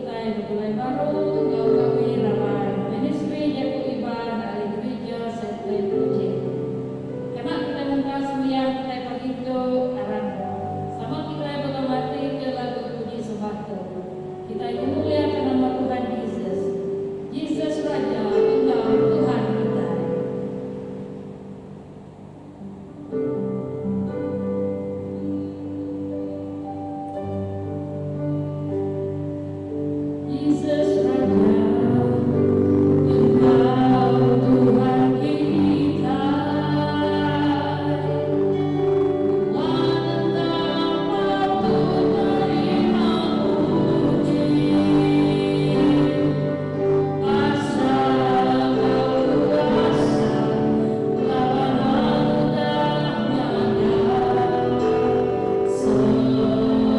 kitai begulai baru enggau kami raban Ministri Jaku Iban ari Gerija Sanctuary Kuching. Kena kitai mungkal sembiang kitai pagi tu aram sama kitai belematika ke lagu puji sembah tu. Kitai ngemuliaka nama Tuhan Jesus. Jesus Raja enggau Tuhan kitai. Jesus Raja enggau Tuhan kitai. Nuan endang patut nerima puji. Pasal kau kuasa laban nuan udah ngaga semua iya.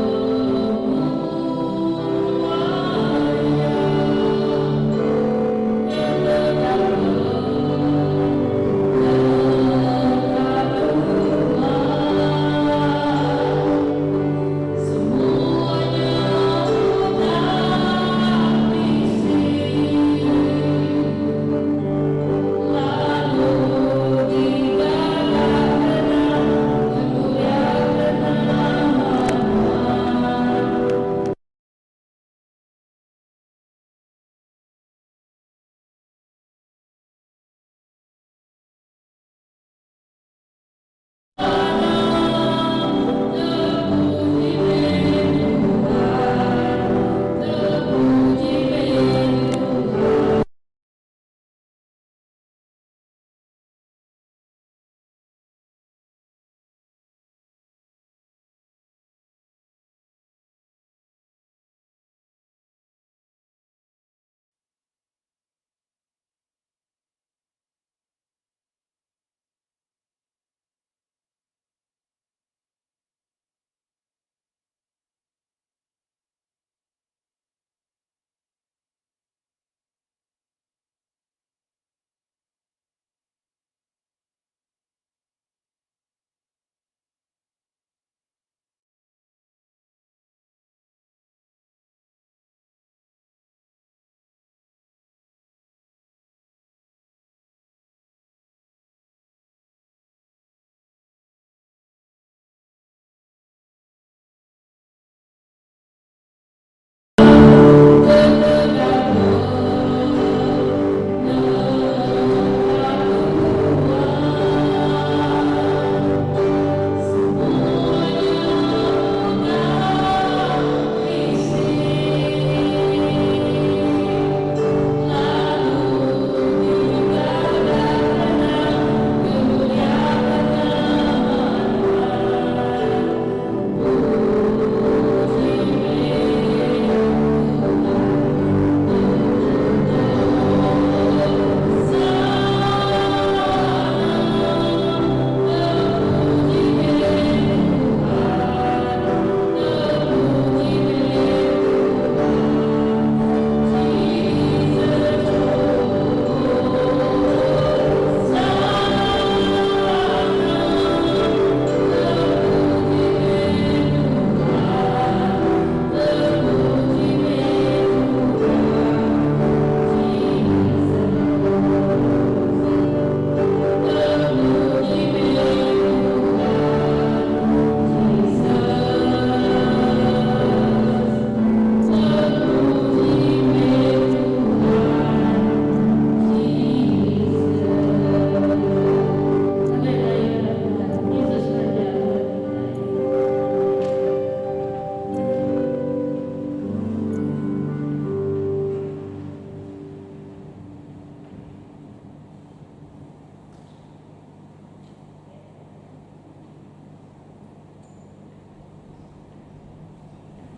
Ketegal peneka Tuhan. Semua nya udah bisi lalu digaga kena ngemuliaka nama Nuan.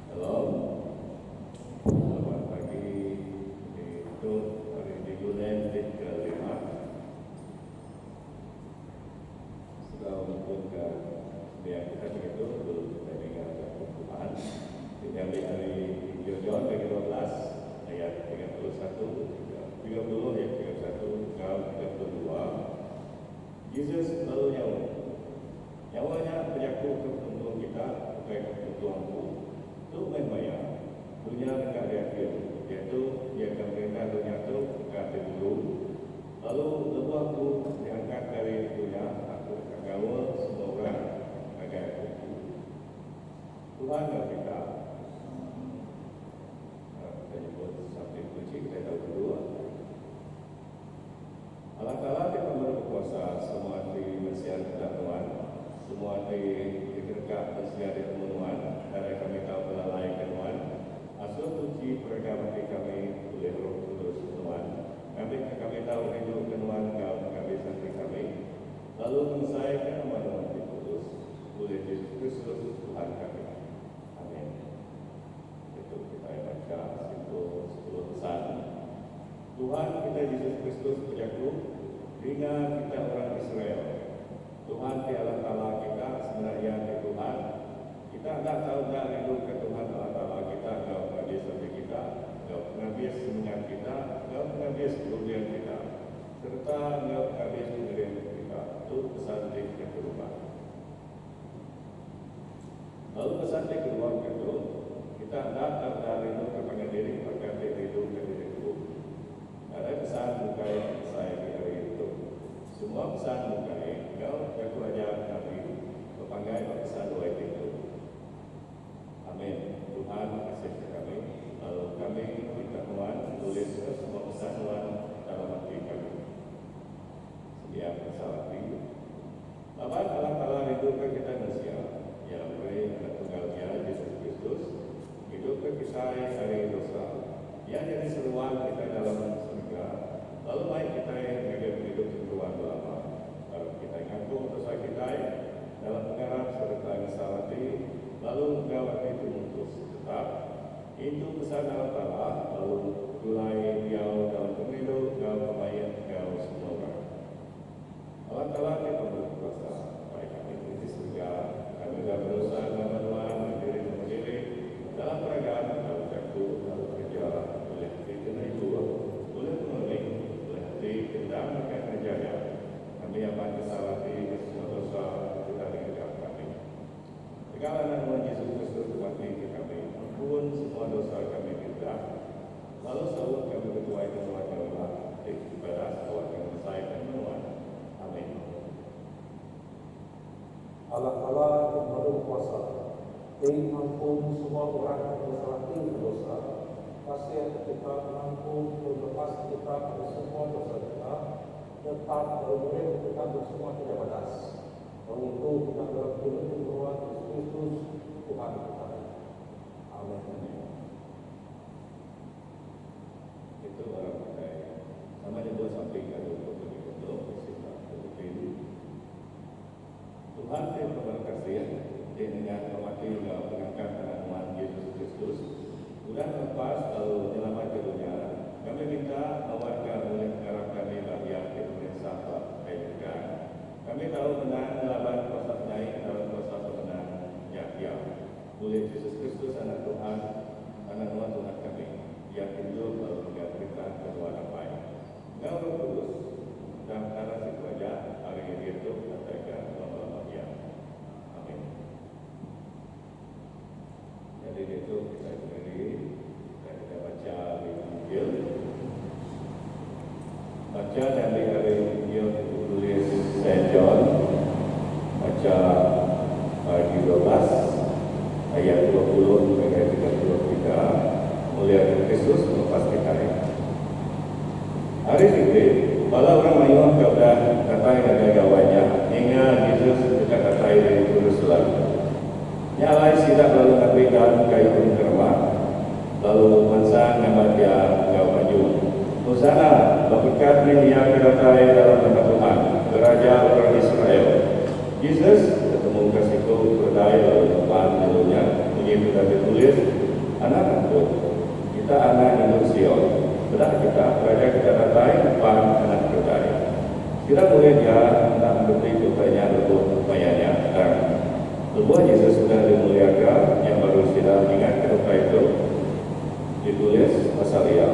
Shalom. Selamat pagi. Itu hari Minggu ni kelima. Sudah mengumpulkan biar kita begitu sebelum kita dengar Tuhan. Kita ambil dari Injil John bagi 12 ayat 31, 30 ayat 31 ke 32. Jesus lalu nyaut. Nyawa nya bejaku ke penguntung kita, ukai ke penguntung aku. Tu meh maya. Dunya deka diakim. Diatu, iya ke merintah dunya tu deka diburu. Lalu lebuh aku diangkat ari dunya, aku deka ngaul semua orang ngagai aku empu. Tuhan enggau kita. Arap kita nyebut sampi puji kitai tau kedua. Allah Taala ti pemeri bekuasa semua ti mensia dipeda nuan, semua ti dikedeka mensia ditemu nuan, nadai kami tau belalaika nuan. Asuh tuchi peragam ati kami ulih Roh Kudus nuan, ngambika kami tau rinduka nuan enggau pengabis ati kami, lalu ngemesaika nama nuan ti kudus, ulih Jesus Kristus Tuhan kami. Amin. Ditu kitai macha simpul sepuluh pesan. Tuhan kitai Jesus Kristus bejaku, Dinga kita orang Israel, Tuhan ti Allah Taala kita semina Iya ti Tuhan. Kita enda tau enda rinduka Tuhan Allah Taala kita enggau pengabis ati kita, enggau pengabis semengat kita, enggau pengabis runding kita, sereta enggau pengabis pengering kita. Tu pesan ti keterubah. Lalu pesan ti kedua mega tu, kita enda tau enda rinduka pangan diri baka ti rinduka diri empu. Nadai pesan bukai ti besai agi ari tu. Semua pesan bukai enggau jaku ajar Nabi bepanggai ba pesan dua iti tu. Amin. Tuhan kasihka kami, lalu kami minta Nuan nuliska semua pesan Nuan dalam ati kami. Sembiang kesal ati. Laban Allah Taala rinduka kitai mensia, Iya meri Anak Tunggal Iya, Jesus Kristus, ngidupka kitai ari dosa. Iya nyadi seruan kitai dalam serega, lalu mai kitai ngagai pengidup ti meruan belama. Arap kitai ngaku dosa kitai dalam pengarap sereta ngesal ati, lalu enggau ati ti mutus tetap ngintu pesan Allah Taala, lalu begulai diau dalam pengerindu enggau pemaik enggau semua orang. Allah Taala ti pemeri kuasa, Apai kami ti di serega, kami udah bedosa ngelaban Nuan enggau diri nemu diri dalam peragam enggau jaku lalu kereja ulih ati ti enda ibuh, ulih pengelemi, ulih ati ti endang deka ngereja nya. Kami amat kesal ati ke semua dosa ti udah digaga kami. Tegal Anak Nuan Jesus Kristus ti mati ke kami, ampun semua dosa kami ti udah, lalu saut kami betuai ke Nuan enggau ulah ti badas awakka ngemesaika nama Nuan. Amin. Allah Taala ti pemadu bekuasa, ti ngampun semua orang ti nesal ati ke dosa, kasih ke kita ngampun lalu ngelepaska kita ari semua dosa kita, tetap lalu ngeringka kita enggau semua ti badas. Lalu ngintu kita dalam pengidup ti meruan Jesus Kristus, Tuhan kitai. Amen. Itu orang kitai sama nyebut sampi ka dulu ke ditu bisi ba Filipin. Tuhan ti pemeri kasih, ti nengah pemati enggau pengangkat Anak Nuan Jesus Kristus, udah ngelepas lalu nyelamatka dunya, kami minta awakka ulih pengarap kami ba Iya ti pemerinsa ba kayu regang. Kami tau menang ngelaban kuasa penyai dalam kuasa pemenang nya Iya. Ulih Jesus Kristus Anak Tuhan, Anak Nuan Tuhan kami, Iya ti idup lalu mega perintah ke Nuan Apai. Enggau Roh Kudus, endang Petara siku aja ari diatu datai ke lama-lama iya. Amin. Nyadi diatu kitai bediri, kitai deka macha ari Injil. Bacha diambi ari Injil ti ditulis Saint John, bacha bagi 12 ayat 20 ngagai 33, Muliaka Kristus Pengelepas kitai. Hari siti, bala orang mayuh ke udah datai ngagai gawai nya ninga Jesus deka datai di Jerusalem. Nya alai sida lalu ngambi daun kayu engkerema, lalu mansang ngambat iya enggau panjung, Hosana! Beberekat meh iya ke datai dalam nama Tuhan, Raja orang Israel! Jesus tetemuka siku keledai lalu nepan jelu nya, munyi ke udah ditulis, Anak takut, kita anak indu Sion. Peda kita, Raja kita datai nepan anak keledai. Sida murid iya enda mereti ke utai nya lebuh maya nya. Tang, lebuh Jesus udah dimuliaka, nya baru sida ngingatka utai tu ditulis pasal iya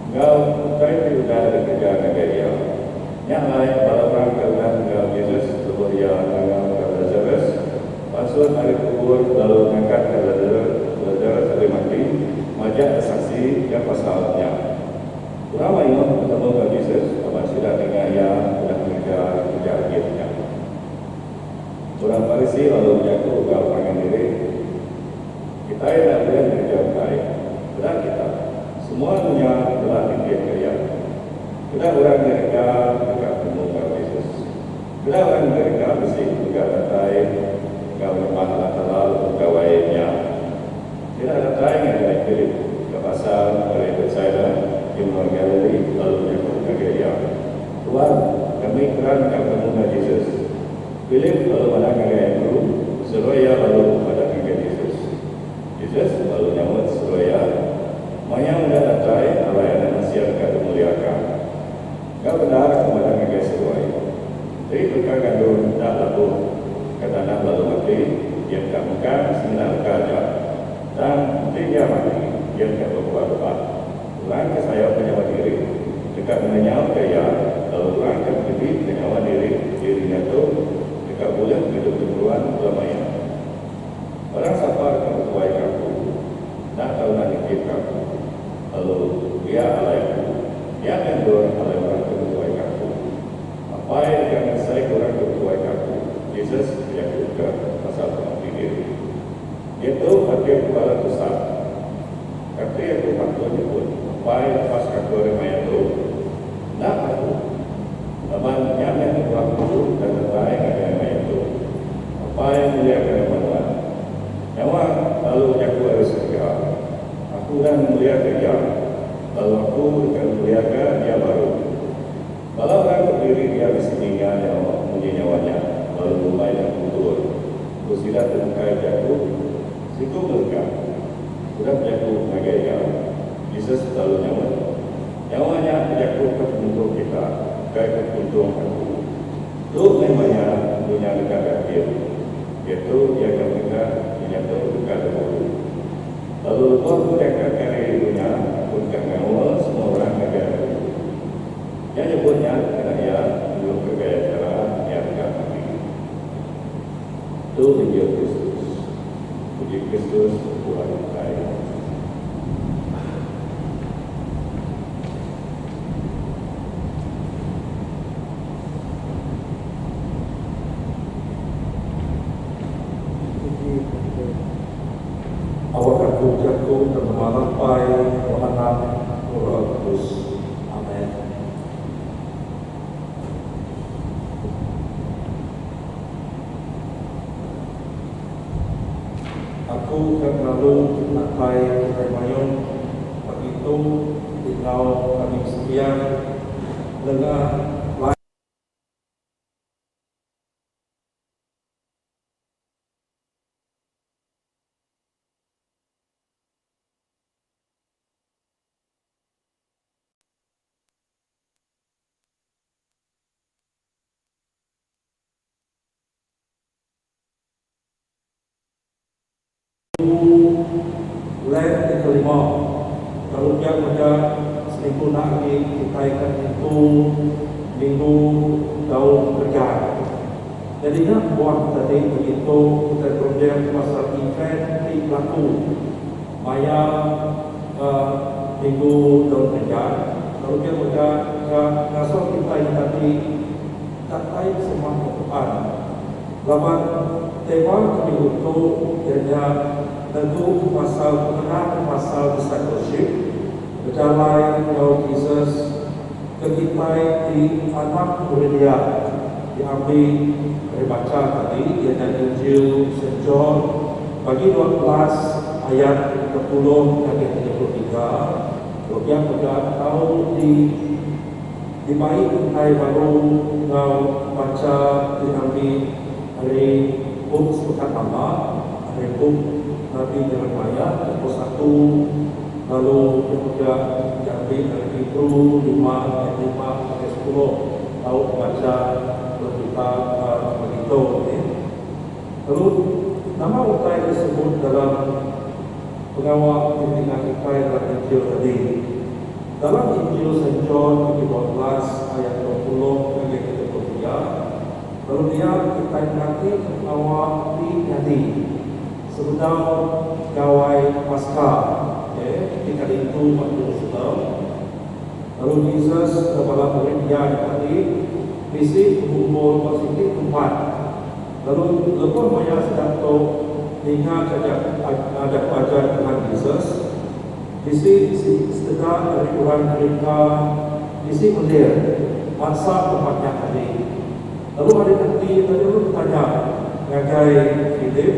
enggau utai ti udah dikereja ngagai iya. Nya alai, bala orang ke udah enggau Jesus lebuh iya ngangauka Lasarus pansut ari kubur lalu ngangkatka Lasarus ari mati. Parisi ke pasal nya. Orang mayuh betemu enggau Jesus laban sida ninga iya udah ngereja kereja agih nya. Orang Parisi lalu bejaku enggau pangan diri, Kitai enda ulih ngereja utai. Peda kita, semua dunya bela nitihka iya. Peda orang Gerika deka betemu enggau Jesus. Peda orang Gerika bisi mega datai enggau nyembah Allah Taala lebuh gawai nya. Sida datai ngagai Philip ke pasar ari Betsaida di menua Galili lalu bejaku ngagai iya, Tuan, kami keran deka betemu enggau Jesus. Philip lalu madah ngagai Andrew, seduai iya lalu madah ngagai Jesus. Jesus lalu nyaut seduai iya, Maya udah datai alai Anak Mensia deka dimuliaka. Enggau bendar aku madah ngagai seduai, enti leka gandum enda labuh ke tanah lalu mati, iya deka mengkang semina leka aja. Tang enti iya mati, iya deka bebuah lebat. Orang ke sayauka nyawa diri, deka ngenyauka iya, lalu orang ke begedika nyawa diri di dunya tu, deka bulih pengidup ti meruan belama iya. Barang sapa deka betuaika aku, enda tau enda nitihka aku, lalu dia alai aku, nya meh endur alai orang ke betuaika aku. Apai deka ngeresaika orang ke betuaika aku, Jesus bejakuka pasal pemati diri. Diatu ati aku balat tusah. Kati aku patut nyebut, Apai lepaska aku ari maya tu? Enda patut. Laban nya meh kebuah aku udah datai ngagai maya tu. Apai muliaka nama nuan. Nyawa lalu bejaku ari serega, Aku udah ngemuliaka iya, lalu aku deka ngemuliaka iya baru. Bala orang ke bediri dia bisi ninga nyawa munyi nyawa nya, lalu ngumbai nya guntur. Ku sida ti bukai bejaku, Siku ngeleka. Udah bejaku ngagai iya, Jesus lalu nyaut, Nyawa nya bejaku ke penguntung kita, ukai ke penguntung aku. Tu meh maya dunya deka diakim. Diatu iya ke merintah dunya tu deka diburu. Lalu lebuh aku diangkatka ari dunya, aku deka ngaul semua orang ngagai aku. Iya nyebut nya kena iya nunjukka gaya chara iya deka mati. Tu Injil Kristus. Puji Kristus, Tuhan kitai. Awak aku jaku dalam nama Apai, enggau Anak, enggau Roh Kudus. Amen. Aku ka ngelalu penatai kitai mayuh pagi tu ti enggau kami besembiang nengah live. Minggu Lent ti kelima, lalu pia mega seminggu enda agi kitai ka ngintu Minggu Daun Regang. Nyadi nya kebuah tadi begitu kitai berunding pasal event ti belaku maya Minggu Daun Regang lalu pia mega ka ngasuh kitai nya tadi datai besemak ke Tuhan. Laban tema ke minggu tu iya nya negu pasal penerang pasal discipleship, bejalai enggau Jesus ke kitai ti anak murid iya diambi ari bacha tadi iya nya Injil Saint John bagi 12 ayat 30 ngagai 33 lalu pia mega tau di Dibai kitai baru enggau bacha ti ambi ari Bup Sempekat Lama, ari Bup Nabi Jeremiah 31 lalu iya mega diambi ari Hebrew lima ayat lima ngagai sepuluh tau dibacha bala kita pagi tu. Lalu nama utai disebut dalam pengawa ti didinga kitai dalam Injil tadi? Dalam Injil Saint John bagi 12 ayat 20 ngagai 33, lalu dia kitai meratika pengawa ti nyadi sebedau Gawai Paska. Okay. ti kali itu ba Jerusalem. Lalu Jesus enggau bala murid iya nya tadi bisi begumpul ba siti tempat. Lalu lebuh maya sida tu ningaka jaku ajar Tuhan Jesus, bisi sekeda ari orang Gerika bisi mendir bansa tempat nya tadi. Lalu ari ati tadi lalu betanya ngagai Philip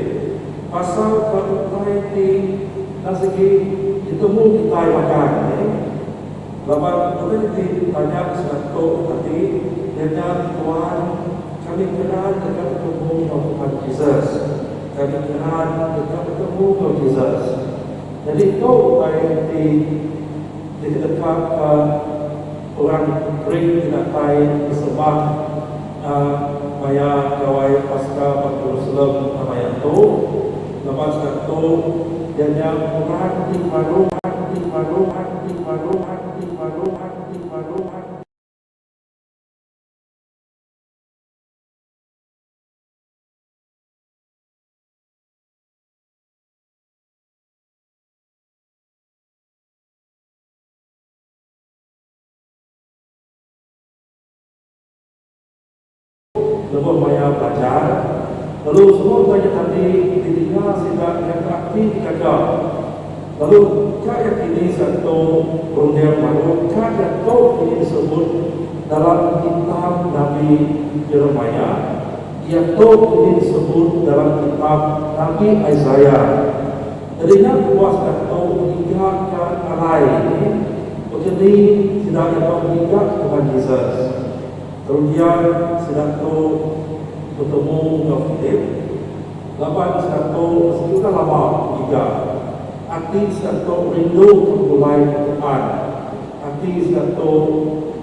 pasal ka utai ti enda sigi ditemu kitai magang ni. Laban utai ti ditanya sida tu tadi iya nya Tuan kami keran deka betemu enggau Tuhan Jesus. Kami keran deka betemu enggau Jesus. Nyadi tu utai ti dikedeka ka orang Greek ti datai besembah maya Gawai Paska ba Jerusalem maya tu. Laban sida tu iya nya orang ti baru ti baru ti baru ti baru ti baru. Lebuh maya belajar, lalu semua utai nya tadi didinga sida nyata ati digaga. Lalu ka iya kini satu runding baru ka iya tu kini disebut dalam kitab Nabi Jeremiah, iya tu kini disebut dalam kitab Nabi Isaiah. Nyadi nya kebuah sida tu ngiga ka alai begedi sida iya tau ngiga Tuhan Jesus. Kemudian sida tu betemu enggau Philip, laban sida tu sigi udah lama ngiga. Ati sida tu rindu ke begulai enggau Tuhan. Ati sida tu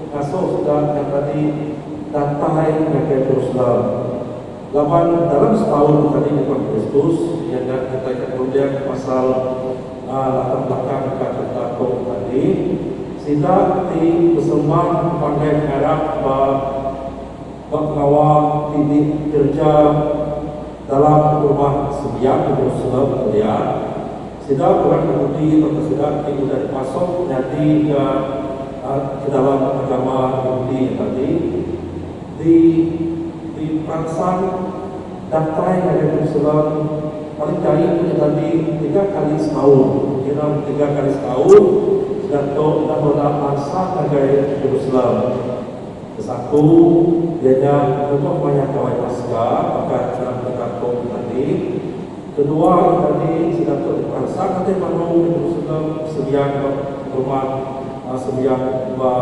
ngasuh sida nya tadi datai ngagai Jerusalem. Laban dalam setaun tu tadi Tuhan Kristus iya nya kitai ke berunding pasal latar belakang ka cerita tu tadi, sida ti besembah bepanggai pengarap ba ba pengawa ti dikereja dalam rumah sembiang di Jerusalem kelia, sida orang Yahudi tauka sida ti udah dipasuk nyadi ke ke dalam agama Yahudi nya tadi. Di diperansang datai ngagai Jerusalem paling jai ku nya tadi tiga kali setaun. Kira tiga kali setaun sida tu enda meda mansang ngagai Jerusalem. Kesatu iya nya lebuh maya Gawai Paska baka chara meda tu tadi. Kedua nya tadi sida tu diperansang ngagai baru ke Jerusalem sembiang ba rumah sembiang ba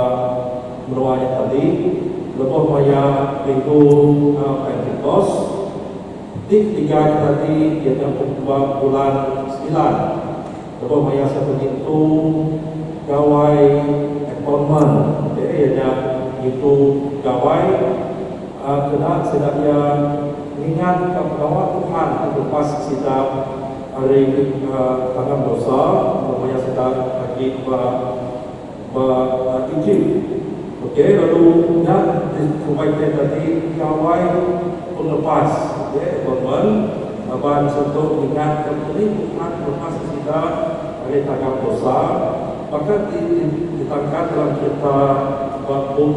Menua nya tadi, lebuh maya Minggu Pentikos, ti ketiga nya tadi iya nya ba bulan semilan, lebuh maya satu ngintu Gawai Atonement, iya nya ngintu gawai kena sida iya ngingatka pengawa Tuhan ti ngelepas sida ari tanggam dosa lebuh maya sida agi ba Ba Egypt. Ok lalu nya dikumbai kitai tadi gawai pengelepas ok atonement laban sentu ngingat ke baka ni Tuhan ngelepas sida ari tangkap dosa baka ti ditangkan dalam cerita ba bup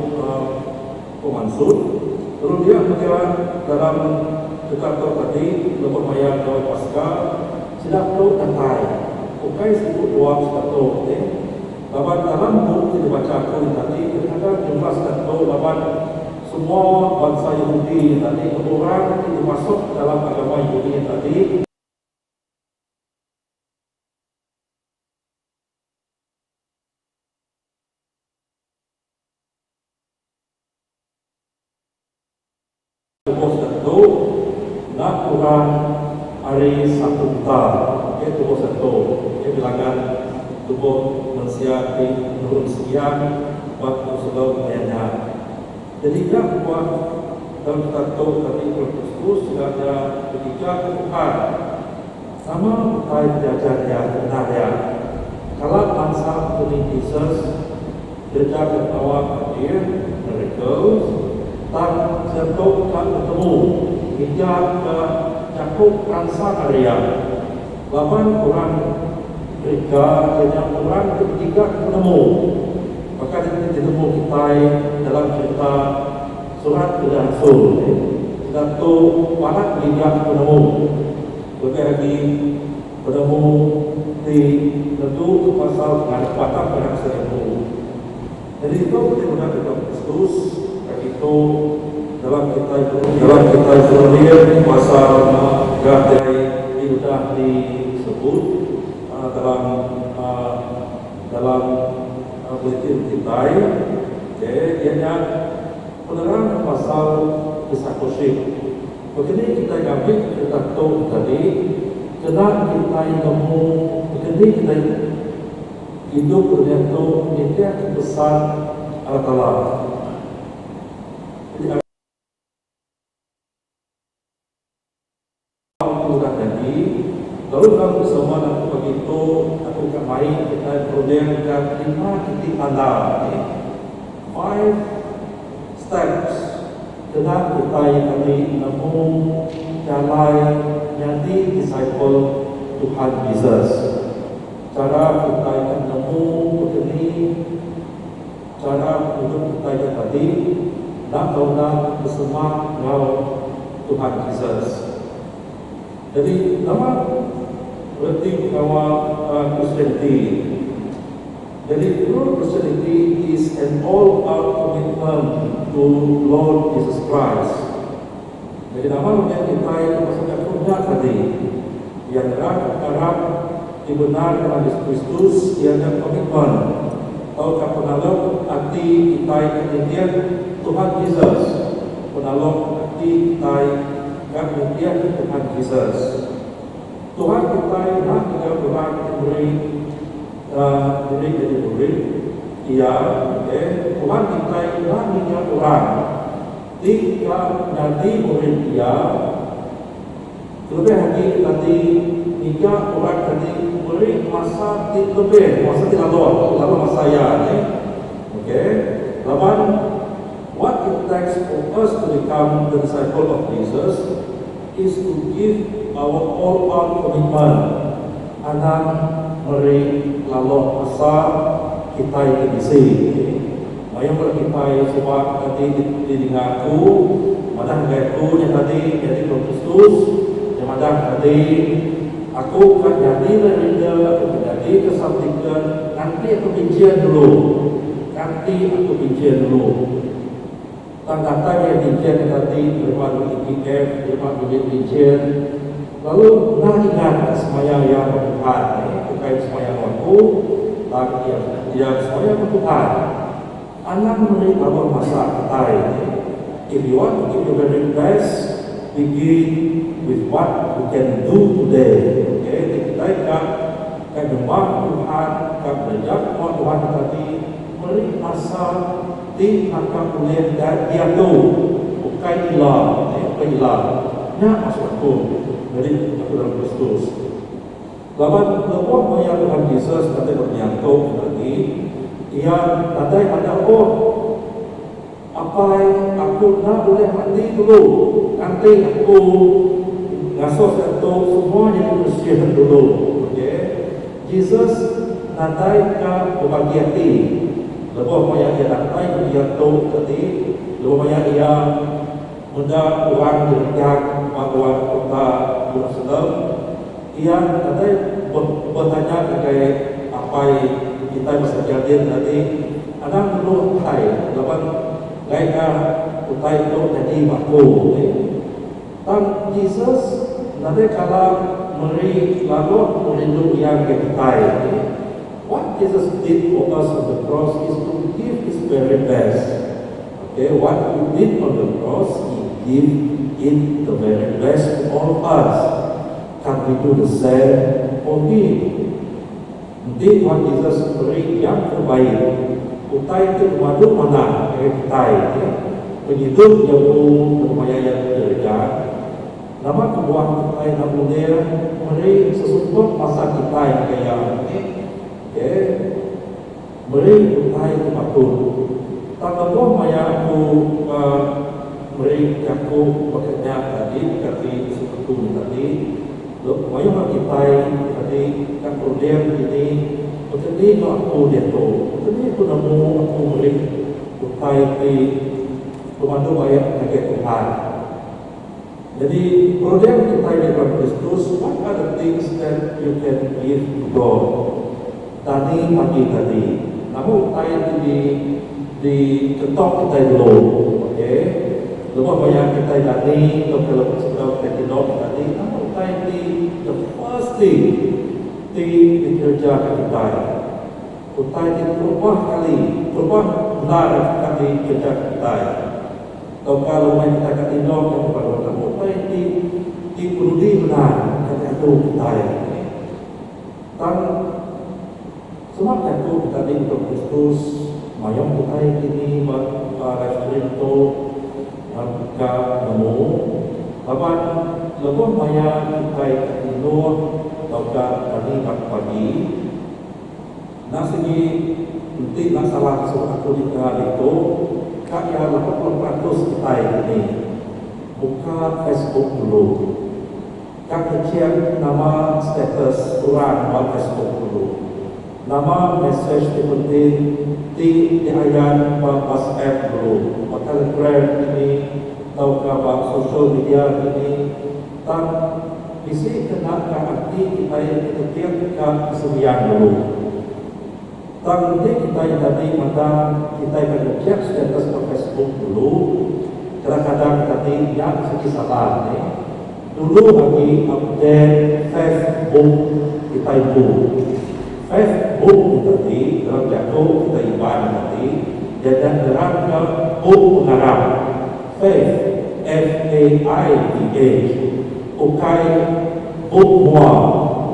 Pemansut. Lalu dia mega dalam cerita tu tadi lebuh maya gawai Paska sida tu datai ukai siku dua sida tu ok. Laban dalam bup ti dibacha aku nya tadi, kadang-kadang jumlah sida tu laban semua bansa Yahudi nya tadi enggau orang ti dimasuk dalam agama Yahudi nya tadi. Tubuh sida tu enda kurang ari satu juta. Okey tubuh sida tu okey bilangan tubuh mensia ti nurun sekian ba Jerusalem maya nya. Jadi nya kebuah dalam cerita tu tadi Tuhan Kristus sida nya begiga ke Tuhan. Nama utai ti diajar iya ti bendar iya? Kala bansa Pening Jesus kereja ke pengawa adir, miracles, tang sida tu ka betemu ngiga ke jaku peransang ari iya. Laban orang. Gerika iya nya orang ti begigaka penemu baka ti ditemu kitai dalam cherita Surat Kereja Rasul. Sida tu balat begigaka penemu lebih agi penemu ti nentuka pasal pengarap batang pengarap sida empu. Nyadi tu ti meda kitai Kristus agi tu dalam kitai dalam kitai berunding pasal gatai ti udah disebut dalam dalam buletin kitai okay iya nya penerang pasal discipleship. Begeni kitai ngambi cerita tu tadi kena kitai nemu begeni kitai Idup dunya tu nitihka pesan Allah Taala. Jadi ari ti udah nyadi, lalu dalam beserman aku pagi tu, aku ka mai kitai berundingka lima iti tanda ti five steps kena kitai tadi nemu jalai nyadi disciple Tuhan Jesus. Chara kitai ke nemu bekeni chara pengidup kitai nya tadi enda tau enda besemak enggau Tuhan Jesus. Jadi nama reti pengawa Christianity? Jadi true Christianity is an all out commitment to Lord Jesus Christ. Nyadi nama runding kitai ke pasal jaku nya tadi? Iya nerangka pengarap ti bendar dalam Jesus Kristus iya nya komitmen tauka penaluk ati kitai ke nitih Tuhan Jesus, penaluk ati kitai ka nitih Tuhan Jesus. Tuhan kitai enda ngiga orang ti meri diri nyadi murid Iya, okay. Tuhan kitai enda ngiga orang. Ti ka nyadi murid iya, kelebih agi tadi ngiga orang ke ti meri masa ti lebih, masa ti laluh, laluh masa iya ni. Ok, laban what it takes for us to become the disciple of Jesus is to give our all out commitment, anang meri laluh masa kitai ti bisi. Mayuh bala kitai suba tadi didinga aku madah ngagai aku nya tadi nyadi Kristus nya madah tadi aku ka nyadi lay reader aku ka nyadi ke subdeacon nganti aku pinchin dulu nganti aku pinchin dulu tang datai maya pinchin nya tadi nerima duit EPF nerima duit pinchin lalu enda ingat ka semaya iya ba Tuhan ukai besemaya enggau aku tang iya Iya besemaya ke Tuhan, Anang meri laban masa kitai. If you want to give your very best, begin with what you can do today. Okay, enti kitai ka ka nyembah Tuhan, ka ngereja pengawa Tuhan tadi, meri masa ti naka ulih diatu, ukai ila, ukai ila. Nya maksud aku nyadi aku dalam Kristus. Laban lebuh maya Tuhan Jesus nadai bepenyangkuk agi, Iya nadai madah, Oh, Apai, aku enda ulih mati dulu, nganti aku ngasuh sida tu semua nyadi Kristian dulu. Okay. Jesus nadai ka bebagi ati lebuh maya Iya datai ke dunya tu tadi, lebuh maya Iya meda orang diregang ba luar kota Jerusalem. Iya nadai betanya ngagai apai kitai pasal Jardin tadi, anang dulu utai laban ngaika utai tu nyadi ba aku. Tang Jesus nadai kala meri laluh pengerindu iya ngagai kitai. What Jesus did for us on the cross is to give his very best. Okay, what he did on the cross, he give it the very best to all of us. Can we do the same for him? Enti Tuhan Jesus meri yang terbaik, utai ti pemadu manah ngagai kitai, pengidup iya empu ngemaya iya kereja, nama kebuah kitai enda ulih meri sesuntuk masa kitai ngagai iya? Okay. Meri utai ti patut. Tang lebuh maya aku meri jaku baka nya tadi, baka ti sepetu nya tadi, Mayuh ari kitai tadi ka berunding dini beteni enggau aku diatu. Beteni aku nemu aku meri utai ti pemadu baik ngagai Tuhan. Nyadi berunding kitai di dalam Kristus what are the things that you can give to God? Dani pagi tadi. Nama utai ti di di ketok kitai dulu. Ok. Lebuh maya kitai dani tauka lebuh sebedau kitai tindok tadi nama utai ti the first thing ti dikereja ke kitai. Utai ti terubah kali, terubah bendar ka dikereja ke kitai. Tauka lebuh maya kitai ka tindok ke baru nama utai ti ti penudi bendar ka diadu kitai. Tang, sema jaku tadi untuk Kristus, mayuh kitai kini ba live stream tu ka nemu laban lebuh maya kitai ka tinduk tauka dani ba pagi enda sigi enti enda salah suba aku ditu ka iya 80% kitai kini buka Facebook dulu. Ka ngechek nama status orang ba Facebook dulu. Nama mesej ti penting ti diayan ba WhatsApp dulu, ba Telegram kini tauka ba social media kini tang bisi kena ka ati kitai ngetik ka besembiang dulu. Tang enti kitai tadi madah kitai ka ngechek status ba Facebook dulu, kadang-kadang tadi nya sigi salah nih. Dulu agi update Facebook kitai empu. Facebook tu tadi dalam jaku kitai Iban tadi iya nya nerangka bup pengarap, faith, F-A-I-T-H, ukai bup mua,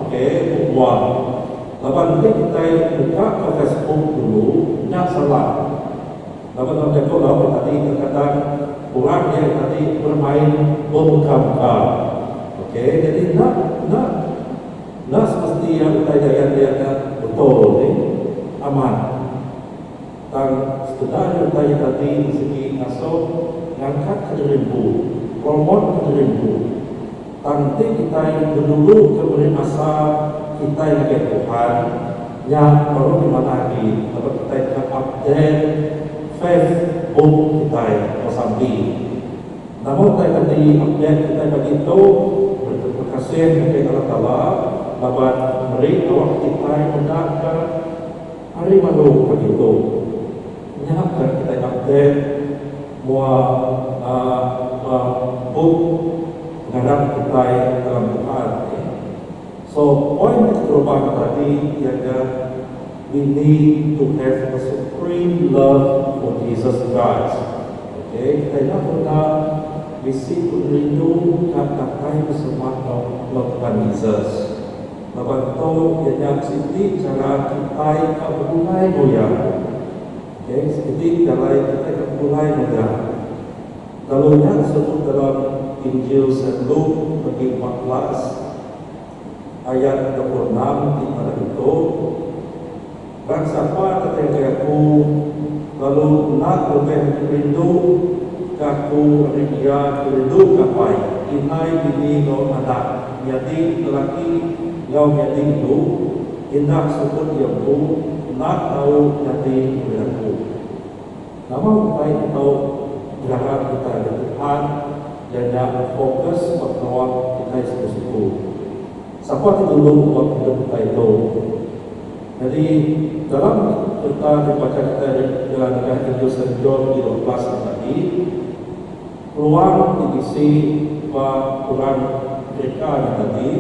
ok, bup mua. Laban enti kitai muka ke Facebook dulu nya salah. Laban dalam jaku laut nya tadi kadang-kadang orang iya tadi bermain bemuka-muka. Ok jadi enda enda enda semesti iya utai diayan dia nya betul ni amat. Tang sekeda nya utai iya tadi sigi ngasuh ngangkat ke diri empu, promote ke diri empu. Tang enti kitai bedulu ke meri masa kitai ngagai Tuhan, nya baru ti manah agi laban kitai deka update faith book kitai enggau sampi. Nama utai ke di update kitai pagi tu, meri terima kasih ngagai Allah Taala laban meri awak kitai meda ke hari baru pagi tu. Nya ke kitai update mua uhh bup pengarap kitai dalam Tuhan. So point ti keterubah tadi iya nya we need to have a supreme love for Jesus Christ. Okay, kitai enda pernah bisi pengerindu ka datai besemak enggau Tuhan Jesus. Laban tu iya nya siti chara kitai ka begulai enggau iya. Okay, siti jalai kitai ka begulai enggau iya. Lalu nya disebut dalam Injil Saint Luke bagi 14 ayat 26 ti madah ditu, Barang sapa datai ngagai aku lalu enda lebih agi rindu ke aku ari iya ke rindu ke apai, indai, bini enggau anak, menyadi lelaki enggau menyadi indu, indah sebut iya empu, enda tau nyadi murid aku. Nama utai ti tau diharap kitai ari Tuhan iya nya fokus ba pengawa kitai siku-siku. Sapa ti dulu ba pengidup kitai tu? Nyadi dalam cerita ti dibacha kitai ari nengah Injil Saint John ti 12 nya tadi, peluang ti bisi ba orang Gerika nya tadi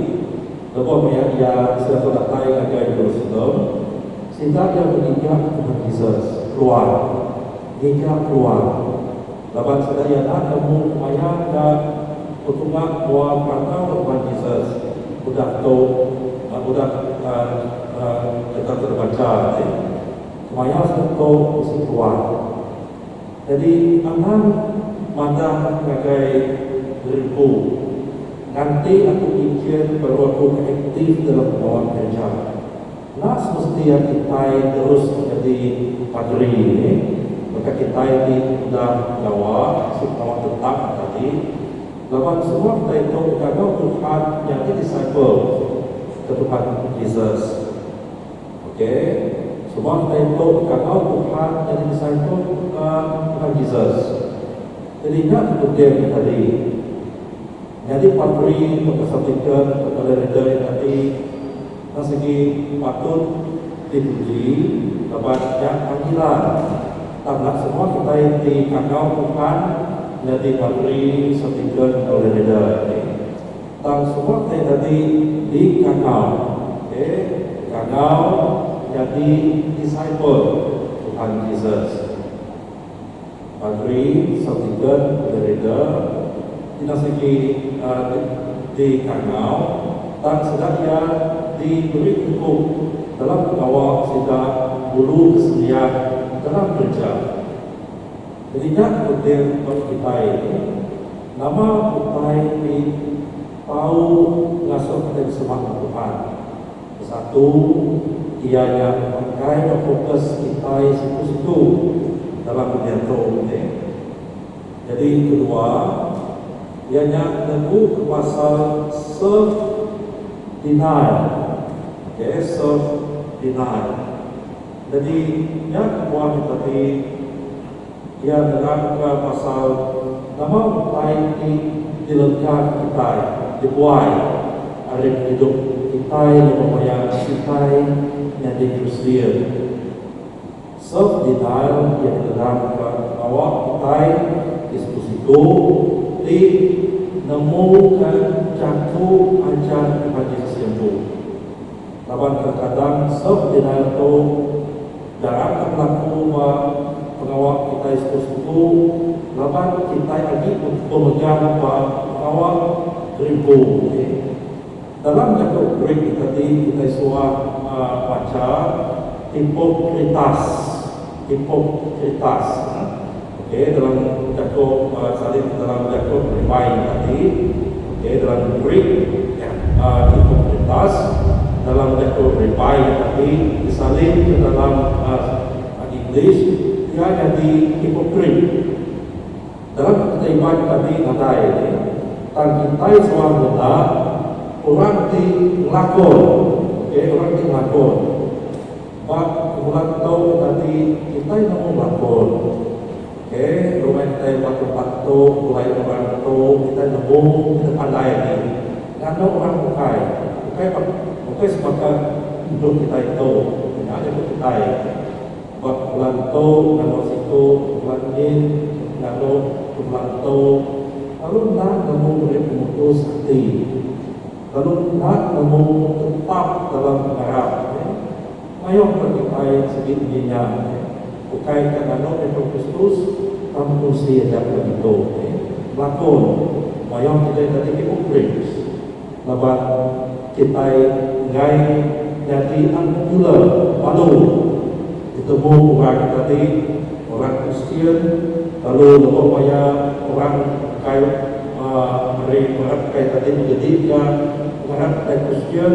lebuh maya iya sida tu datai ngagai Jerusalem, sida iya begiga Tuhan Jesus keluar, ngiga keluar laban sida iya enda nemu kemaya ka betunga mua perantau ba Tuhan Jesus udah tu udah kita tu dibacha ti kemaya sida tu bisi keluar. Nyadi anang madah ngagai diri empu, nganti aku pinchin baru aku ke aktif dalam pengawa gereja. Enda semesti iya kitai terus nyadi paderi nih, baka kitai ti udah gawa bisi pengawa tetap tadi. Laban semua kitai tu dikangau Tuhan nyadi disciple ke Tuhan Jesus. Ok, semua kitai tu dikangau Tuhan nyadi disciple ke Tuhan Jesus. Jadi nya ke penting nya tadi. Nyadi padri tauka subdeacon tauka lay reader nya tadi enda sigi patut dipuji laban nya panggilan. Tang enda semua kitai ti kangau Tuhan nyadi padri, subdeacon enggau lay reader nya. Tang semua kitai tadi dikangau, ok, dikangau nyadi disciple Tuhan Jesus. Padri, Subdeacon, Moderator, enda sigi dikangau tang sida iya diberi ungkup dalam pengawa sida ngulu kesembiang dalam gerija. Jadi nya ke penting ba kitai nama utai ti tau ngasuh kitai besemak enggau Tuhan. Kesatu, iya nya pemakai ba fokus kitai siku-siku dalam dunya tu enti. Nyadi kedua, iya nya negu ke pasal self denial. Okay, self denial. Nyadi nya kebuah nya tadi iya nerangka pasal nama utai ti dilengka kitai, dibuai ari pengidup kitai lebuh maya kitai nyadi Kristian. Self denial iya diterangka pengawa kitai ti siku-siku ti nemuka jaku ajar Tuhan Jesus iya empu. Laban kadang-kadang self denial tu Jarang ke belaku ba pengawa kitai suku-suku laban kitai agi bemegang ba pengawa gerimpu. Dalam jaku Greek ti tadi kitai suah macha hipokritas, hipokritas. Ok dalam jaku salin dalam jaku ribai tadi ok dalam Greek hipokritas dalam jaku ribai tadi disalin ke dalam English iya nyadi hypocrite. Dalam kitai Iban tadi nadai tang kitai suah meda orang ti ngelakon ok orang ti ngelakon. Ba bulan tu tadi kitai nemu belakon. Ok rumah kitai ba tempat tu pulai orang tu kitai nemu kitai pandai agi nganu orang bukai ukai ba ukai sebaka endur kitai tu nya jaku kitai ba bulan tu nganu siku bulan nyin nganu bulan tu lalu enda nemu meri pemutus ati. Lalu enda nemu tetap dalam pengarap ne. Mayuh ke kitai sigi munyi nya ne. Ukai ka nganu Yesus Kristus tang bekunsi aja ke ditu ne. Belakon mayuh kitai tadi hipokrit laban kitai enggai nyadi unpopular malu ditemu orang tadi orang Kristian lalu lebuh maya orang bukai Meri pengarap kitai tadi begedika pengarap kitai Kristian,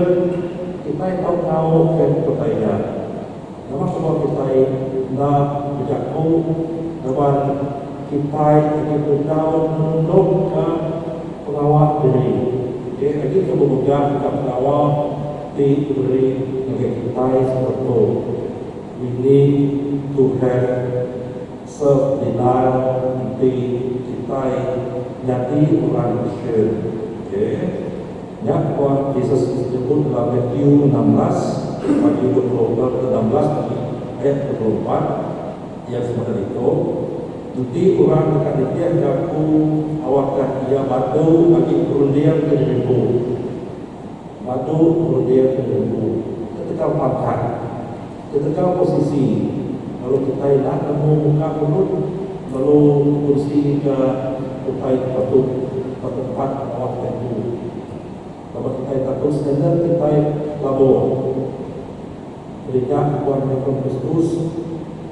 kitai tau ngauk ke pekara nya. Nama kebuah kitai enda bejaku laban kitai agi bedau nundukka pengawa diri. Okay, agi ke bemegahka pengawa ti diberi ngagai kitai sebedau tu. We need to have Self denial enti kitai nyadi orang Kristian. Okay. Nya kebuah Jesus nyebut dalam Matthew 16 bagi 26 bagi ayat 24 iya semua ditu, Enti orang deka nitihka aku awakka iya badu agi berundingka diri empu. Badu berundingka diri empu. Ketegal pangkat. Ketegal posisi, lalu kitai enda nemu muka mulut lalu bekunsi ke utai ke patut ba tempat pengawa kitai empu. Laban kitai takut standard kitai labuh. Perintah Tuan Nyukung Kristus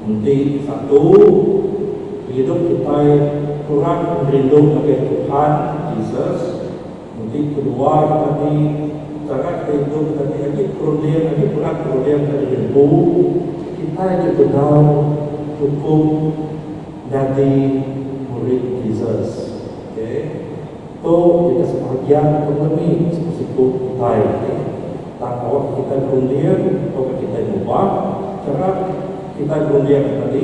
enti satu, pengidup kitai kurang pengerindu ngagai Tuhan Jesus. Enti kedua nya tadi, chara kitai idup tadi agi perunding agi berat perunding ka diri empu, kitai agi bedau chukup nyadi murid Jesus. Okay. Tu. iya sebahagian pengelemi siku-siku kitai. Tang awakka kitai berunding tauka kitai ngubah chara kitai berunding nya tadi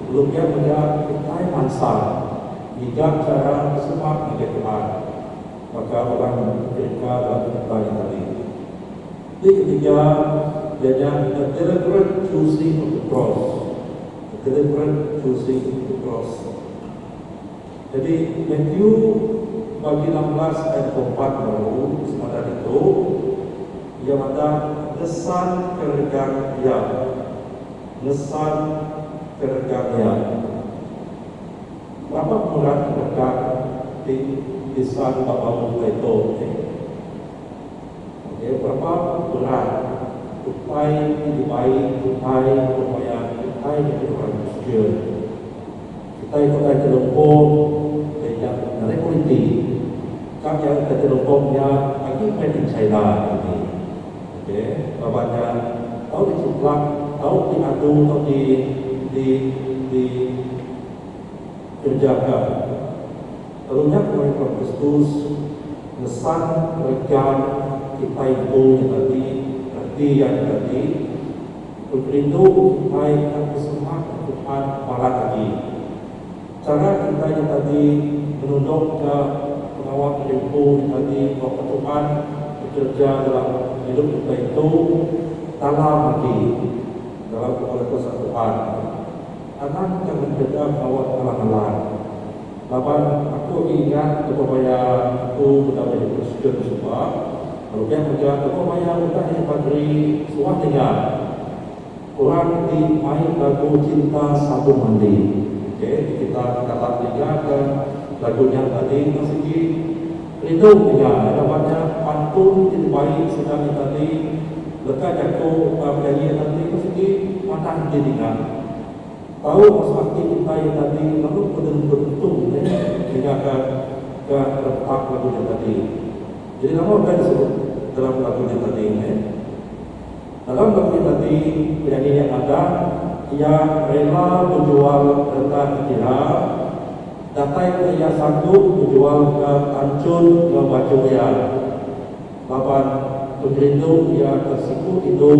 lalu pia mega kitai mansang ngiga chara besemak ngagai Tuhan baka orang Gerika dalam cerita nya tadi. Ti ketiga iya nya the deliberate choosing of the cross. The deliberate choosing of the cross. Nyadi Matthew bagi 16 ayat 24 baru semadan ditu, iya madah ngesan ke regang iya. Ngesan ke regang iya. Berapa pemerat regang ti disan ba baru utai tu? Okey, berapa berat utai ti dibai kitai lebuh maya kitai nyadi orang Kristian? Kitai ke utai ti lempung iya nya nadai kualiti. Ka iya utai ti lempung nya agi made in China kini. Okey, laban nya tau diciplak, tau diadu tau di di di kerejaka. Lalu nya kemari Tuhan Kristus ngesan regang kitai empu nya tadi, reti iya nya tadi, pengerindu kitai ka besemak Tuhan balat agi. Chara kitai nya tadi ngenundokka pengawa diri empu nya tadi tauka Tuhan bekereja dalam pengidup kitai tu dalam agi dalam oleh kuasa Tuhan. Anang ka ngereja pengawa ngalang-alang. Laban aku agi ingat lebuh maya aku meda nyadi Kristian suba, lalu pia mega lebuh maya udah nyadi paderi suah ninga orang ti mai lagu Cinta Sabung Mandi. Ok ti kita kala ninga ke lagu nya tadi enda sigi rindu ninga laban nya pantun ti dibai sida nya tadi leka jaku penyanyi nya tadi enda sigi manah didinga. Tau masu ati kitai iya tadi lalu bedentu neh ninga ka ka rentak lagu nya tadi. Jadi nama utai disebut dalam lagu nya tadi neh. Dalam lagu nya tadi penyanyi nya madah iya rela bejual reta kira datai ke iya sanggup bejual ka tanchut enggau baju iya laban pengerindu iya ke siku indu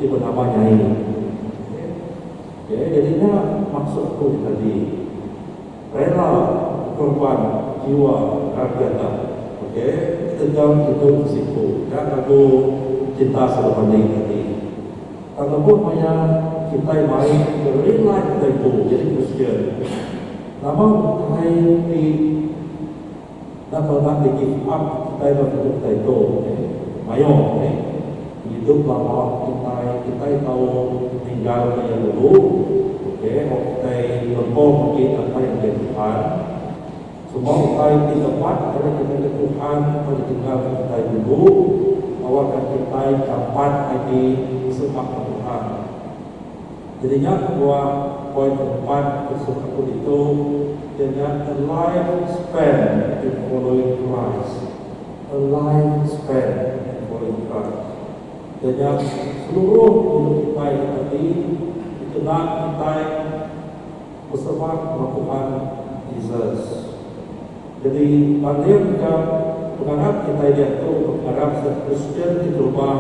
ti benama Nyai. Okay, jadi nya maksud aku nya tadi. Rela korban jiwa raga enda. Okay, ketegal idup besiku. Nya lagu Cinta Selalu Banding tadi. Tang lebuh maya kitai mai the real life kitai empu jadi Kristian, nama utai ti enda tau enda di give up kitai ba pengidup kitai tu. Okay, mayuh okay. Pengidup lama kitai, kitai tau ninggalka iya dulu, ok, au kitai lempong agi datai ngagai Tuhan. Semua utai ti lebat ari kitai ke Tuhan tau ditinggalka kitai dulu, awakka kitai jampat agi besemak enggau Tuhan. Jadi nya kebuah poin keempat ke suh aku ditu, iya nya a life spent in following Christ. A life spent in following Christ. Iya nya seluruh hidup kitai nya tadi dikena kitai besemak enggau Tuhan Jesus. Jadi bandingka pengarap kitai diatu enggau pengarap sida Kristian ti terubah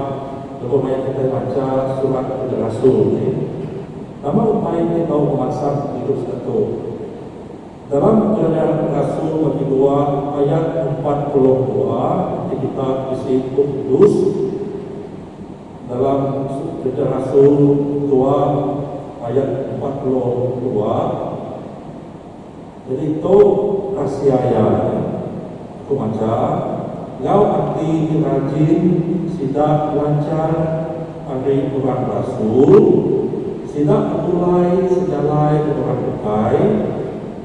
lebuh maya kitai macha surat Kereja Rasul ti. Nama utai ti tau ngemansang pengidup sida tu? Dalam Kereja Rasul bagi dua ayat 42 enti kita bisi Bup Kudus, dalam Kereja Rasul dua ayat 42, jadi tu rahsia iya. Aku macha, enggau ati ti rajin sida belajar ari orang rasul, sida begulai sejalai enggau orang bukai,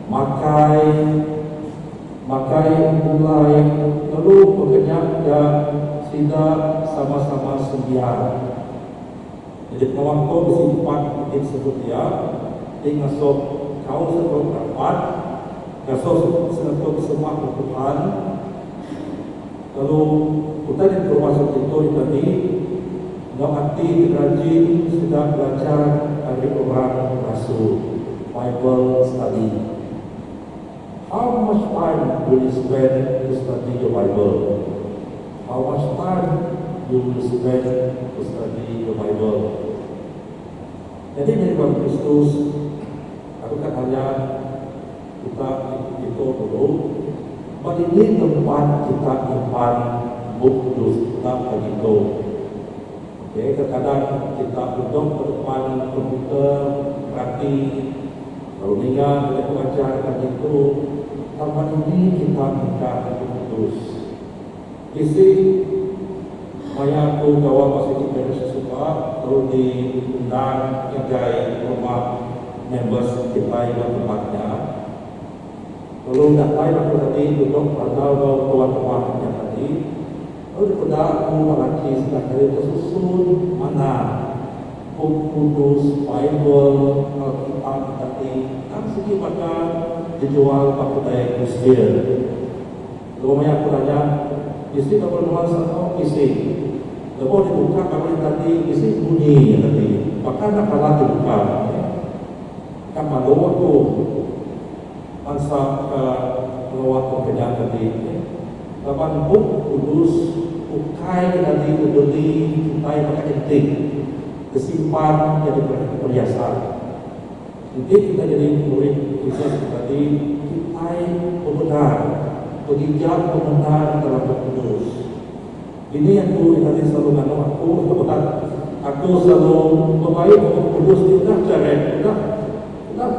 makai makai begulai lalu pekenya ga sida sama-sama sembiang. Nyadi pengawa tu bisi empat iti disebut iya ti ngasuh kaul satu rapat, ngasuh satu besemak enggau Tuhan lalu utai ti dikerubah siti tu nya tadi enggau ati ti rajin sida belajar ari orang rasul, Bible study. How much time will you spend to study your Bible? How much time you will spend to study your Bible? Jadi dari Bang Kristus, aku akan tanya kita itu dulu. Ini tempat kita nyimpan bup kudus kita begitu. Okey, terkadang kita duduk ke depan komputer, berarti lalu ninga kita pengajar itu. Tempat ini kita minta bup kudus. Isi maya aku gawa masih di Paris suka lalu diundang ngagai rumah members kita yang tempatnya. Lalu datai aku tadi duduk pada tuan rumahnya tadi. Lalu dipeda aku lelaki sedang dari tersusun mana bup kudus, Bible, Alkitab tadi kan segi baka dijual ba kedai Kristian. Lalu maya aku tanya, isi Bible nuan sama isi. Lebuh dibuka Bible tadi, isi bunyi tadi. Bahkan nak kalah dibuka. Kan malu aku bangsa ke keluar pekerjaan tadi. Laban bup kudus ukai tadi dibeli kita pakai penting disimpan jadi perhiasan. Nanti kita jadi murid Yesus tadi kita benar berhijab benar dalam bup kudus. Ini yang aku tadi selalu nganu aku bukan aku selalu membaik bup kudus di udah cerek udah udah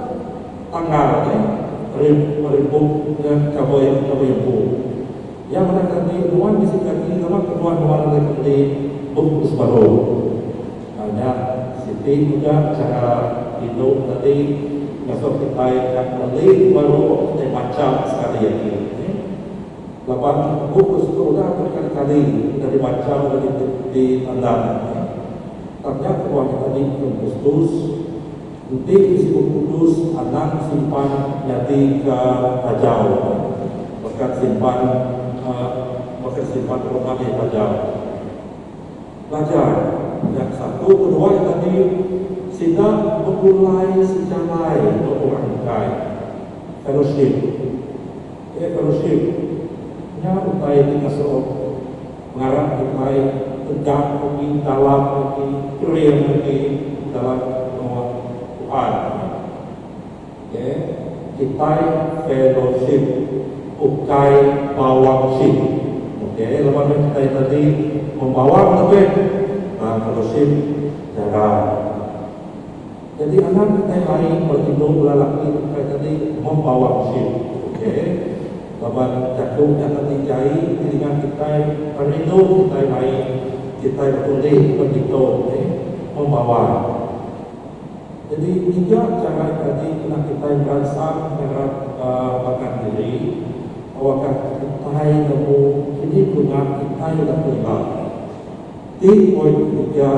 tanggal ya ribu ya kaboi kaboi bu. Yang mana tadi nuan bisi kaki nama keluar nuan ada kembali bup kudus baru. Hanya Siti juga cara hidup tadi masuk kita yang beli baru kita baca sekali lagi. Laban bup kudus itu udah berkali-kali udah dibaca udah ditandang. Ternyata keluar tadi Kristus nanti isi bup kudus anang simpan jadi ke tajau bahkan simpan bahkan simpan rumah di tajau belajar yang satu kedua yang tadi sida begulai sejalai untuk orang bukai fellowship ya fellowship nya utai ti ngasuh pengarap kitai tegap agi dalam agi kering agi dalam pengawa Tuhan. Okay. Kitai fellowship ukai bawangship. Okay, laban meh kitai tadi membawang lebih tang fellowship jarang. Jadi anang kitai mai berindu bala laki ukai tadi membawangship. Okay. Laban jaku nya tadi jai didinga kitai perindu kitai mai kitai betundi begitu okay membawang. Jadi ngiga chara tadi kena kitai meransang ngarap pangan diri awakka kitai nemu kini guna kitai udah terima. Ti poin ketiga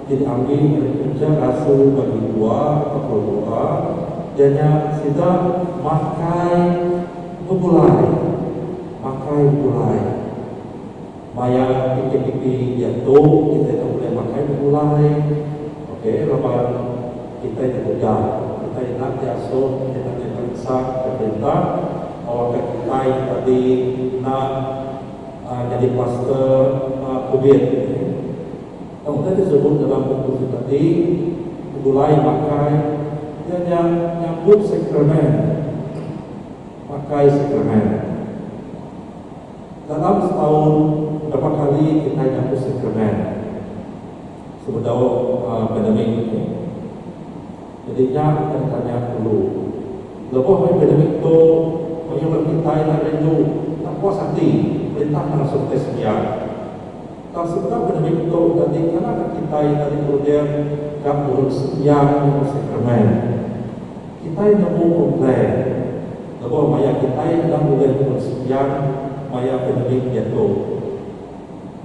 ti diambi ari Kereja Rasul bagi dua 42 iya nya sida makai begulai makai begulai. Maya PKPP diatu kitai enda ulih makai begulai ok laban kitai ditegah kitai enda diasuh kitai enda diperiksa ke perintah awakka kitai tadi enda nyadi kluster covid. Tang utai disebut dalam bup kudus tadi begulai makai iya nya nyambut sakramen makai sakramen. Dalam setaun berapa kali kitai nyapu sakramen sebedau pandemik tu. Jadi nya ke ditanya dulu. Lebuh meh pandemik tu mayuh bala kitai enda rindu enda puas ati perintah ngasuh kitai sembiang. Tang sebedau pandemik tu tadi kala ka kitai enda diperunding ka nurun sembiang nyapu sakramen. Kitai nemu komplain lebuh maya kitai enda ulih nurun sembiang maya pandemik diatu.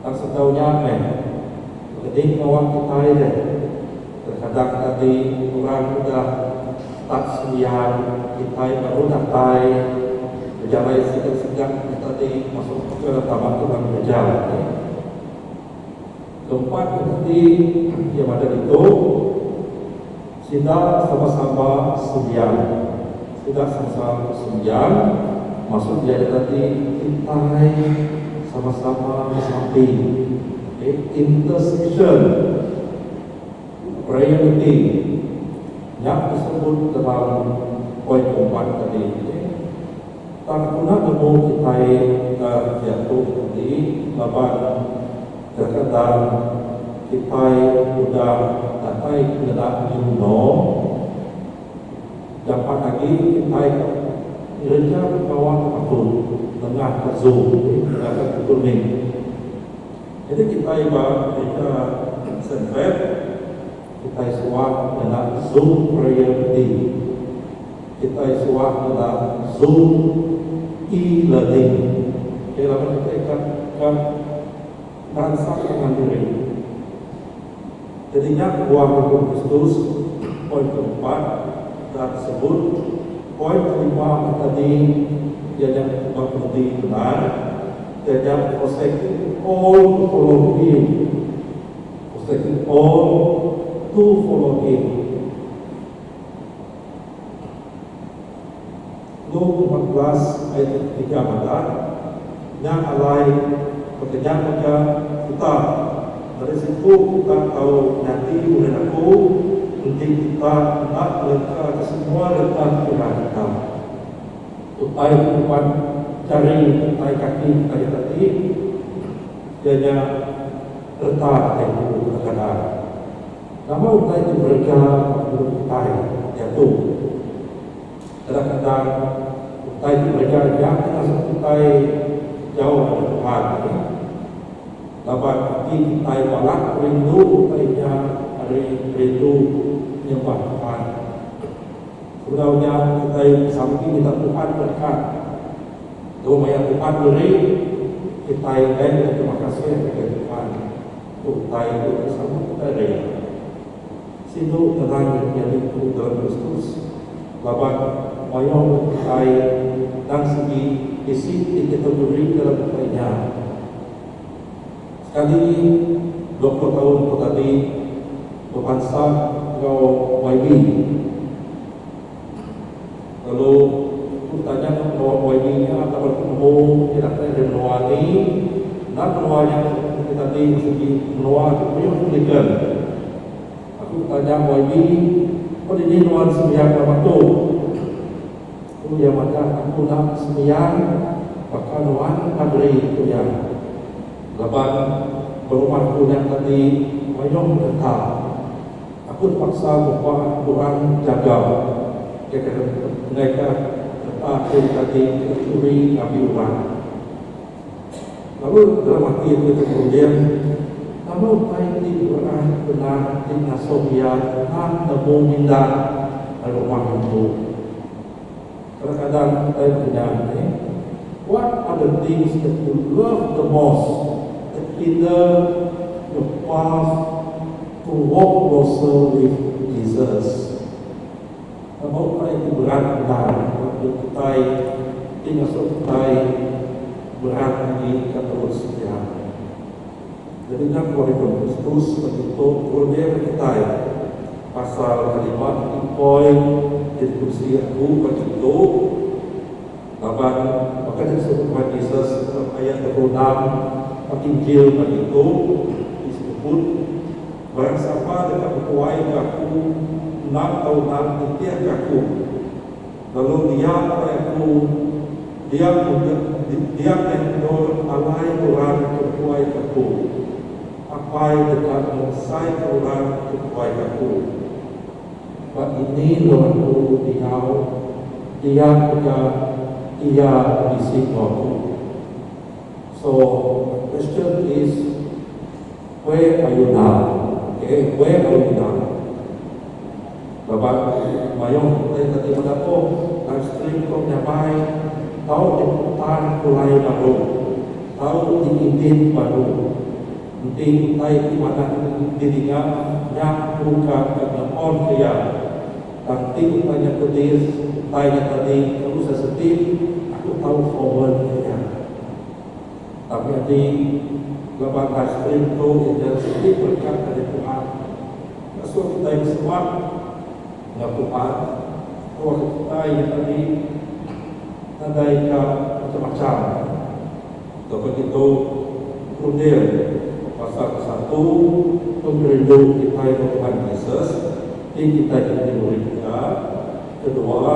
Tang sebedau nya meh begedi pengawa kitai deh. Terkadang tadi orang udah start sembiang kitai baru datai bejalai sigak-sigak nya tadi masuk ke taba tukang kereja. Keempat nya tadi iya madah ditu. Sida sama-sama sembiang. Sida sama-sama besembiang, maksud iya nya tadi kitai sama-sama besampi. Okay, intercession prayer meeting nya disebut dalam poin keempat tadi. Okay. Tang aku enda nemu kitai ke diatu tadi laban kadang-kadang kitai udah datai ngena new norm. Dapat agi kitai ke ngereja pengawa ke patut nengah ke Zoom, nengah ke Google Meet. Nyadi kitai ba gerija Saint Feb, kitai suah ngena Zoom prayer meeting. Kitai suah ngena Zoom e-learning. Okay, laban kitai ka ka meransang pangan diri. Jadi nya kebuah Hukum Kristus, poin keempat udah disebut. Poin kelima ke tadi iya nya ba penudi bendar, iya nya forsaking all to follow him. Forsaking all to follow him. Luke 14 ayat 33 madah, Nya alai baka nya mega kita, nadai siku kita tau nyadi murid aku enti kita enda ngelengkaka semua reta kira kita. Utai ti empat jari utai kaki kita nya tadi iya nya reta kitai empu kadang-kadang. Nama utai ti berega ba pengidup kitai diatu? Kadang-kadang utai ti berega nya ti ngasuh kitai jauh ari Tuhan. Laban ati kitai balat rindu utai nya ari rindu nyembah Tuhan. Sebedau nya kitai besampi minta Tuhan berekat. Lebuh maya Tuhan meri, kitai enggai beterima kasih ngagai Tuhan. Tu utai ti udah sama kitai raya. Situ ngenang nyadi ku dalam Kristus, laban mayuh meh kitai endang sigi bisi dikategori dalam utai nya. Sekali 20 taun ku tadi bebansa enggau YB lalu ku betanya enggau pengawa YB nya laban ku nemu iya datai ari menua ni endang menua nya ti tadi sigi menua ti mayuh Anglican. Aku betanya YB, Ko dini nuan sembiang lama tu? Ku iya madah, Aku enda sembiang baka nuan padri, ku iya. Laban berumah ku nya tadi mayuh reta. Aku tepaksa ngupah orang jaga ngaika reta aku tadi kena churi ngambi orang. Lalu dalam ati aku tu berunding, nama utai ti berat bendar ti ngasuh iya enda nemu mindah ari rumah ngempu. Kadang-kadang kitai betanya nih, What are the things that you love the most that hinder your path to walk closer with Jesus? Nama utai ti berat bendar ba pengidup kitai ti ngasuh kitai berat agi ka terus iya? Nyadi nya kebuah Rikod Kristus bagi tu berunding kitai pasal kalimat ti poin ti dikunsi aku bagi tu laban baka ti disebut Tuhan Jesus dalam ayat 26 ba Injil bagi tu disebut Barang sapa deka betuai ke aku enda tau enda nitih ke aku, lalu dia alai aku dia dia meh endur alai orang ke betuai ke aku. Apai deka ngemesai ke orang ke betuai ke aku. Ba dini endur aku diau, dia mega iya bisi enggau aku. So my question is Where are you now? Okay, where are you now? Laban mayuh utai tadi meda oh live stream tu nyamai tau diputar pulai baru, tau diedit baru. Enti utai ti manah didinga nya aku ka ke nge-on ke iya. Tang enti utai nya pedis, utai nya tadi kelalu sensitif, aku tau forward ke iya. Tang nyadi laban live stream tu iya siti berekat ari Tuhan. Ngasuh kitai besemak enggau Tuhan, awakka kitai. kitai nya tadi nadai ka macam-macam. Tauka kitu berunding pasal kesatu pengerindu kitai ba Tuhan Jesus ti kitai ke nyadi murid iya. Kedua,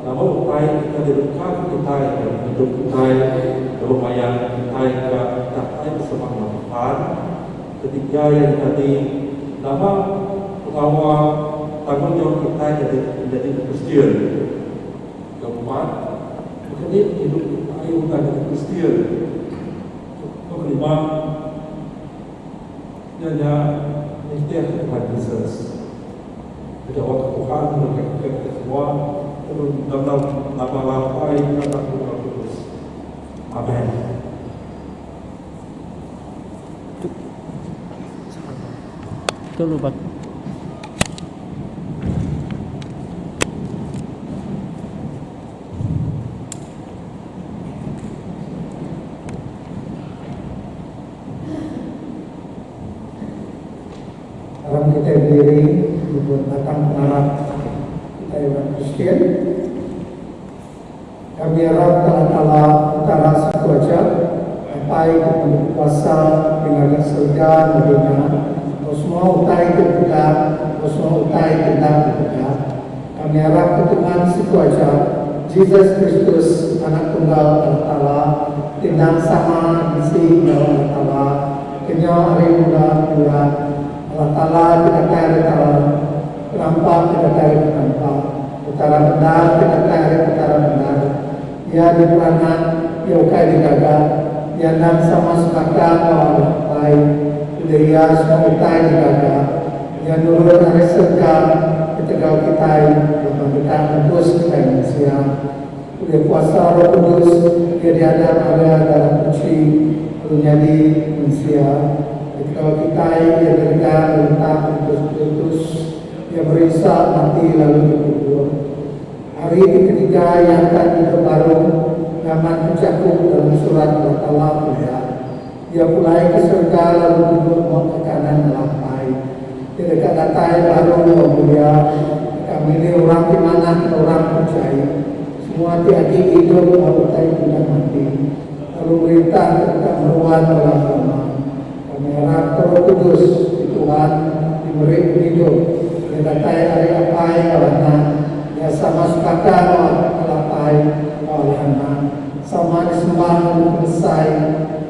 nama utai ti ka direngkaka kitai dalam pengidup kitai lebuh maya kitai ka datai besemak enggau Tuhan. Ketiga iya nya tadi, nama pengawa tanggungjawab kitai nyadi nyadi Kristian. Keempat, baka ni pengidup kitai udah nyadi Kristian. Kelima, iya nya nitihka Tuhan Jesus. Kejawat Tuhan merekatka kita semua dalam nama Apai, Anak enggau Roh Kudus. Amen. Aram kitai bediri nyebut batang pengarap kitai orang Kristian. Kami arap ke Allah Taala Petara siku aja, Apai ti pemadu bekuasa ti ngaga serega enggau dunya, enggau semua utai ti dipeda enggau semua utai ti enda dipeda. Kami arap ke Tuhan siku aja, Jesus Kristus, Anak Tunggal Allah Taala, ti endang sama bisi enggau Allah Taala, Kenyau ari mula kelia, Allah Taala ti datai ari Taala, Penampak ti datai ari Penampak, Petara bendar ti datai ari Petara bendar. Iya diperanak, Iya ukai digaga, Iya endang sama sebaka enggau Allah Apai, ulih Iya semua utai digaga. Iya nurun ari serega ketegal kitai laban deka nebus kitai mensia. Ulih kuasa Roh Kudus, iya diada Maria dalam guchi lalu nyadi mensia. Ketegal kitai, iya direga ngelentak Pontius Pilatus, iya merinsa, mati lalu dikubur. Hari ti ketiga iya angkat idup baru, ngamatka jaku dalam surat Allah Taala kelia. Iya pulai ke serega lalu duduk ba ke kanan Allah Apai. Iya deka datai baru enggau mulia, deka milih orang ti manah enggau orang ti jai, semua ti agi idup enggau utai ti udah mati, lalu merintah ti deka meruan belama-lama. Kami arapka Roh Kudus ti Tuhan ti meri pengidup, iya datai ari Apai enggau Anak, iya sama sebaka enggau Allah Apai enggau Allah Anak. Sama disembah lalu pemesai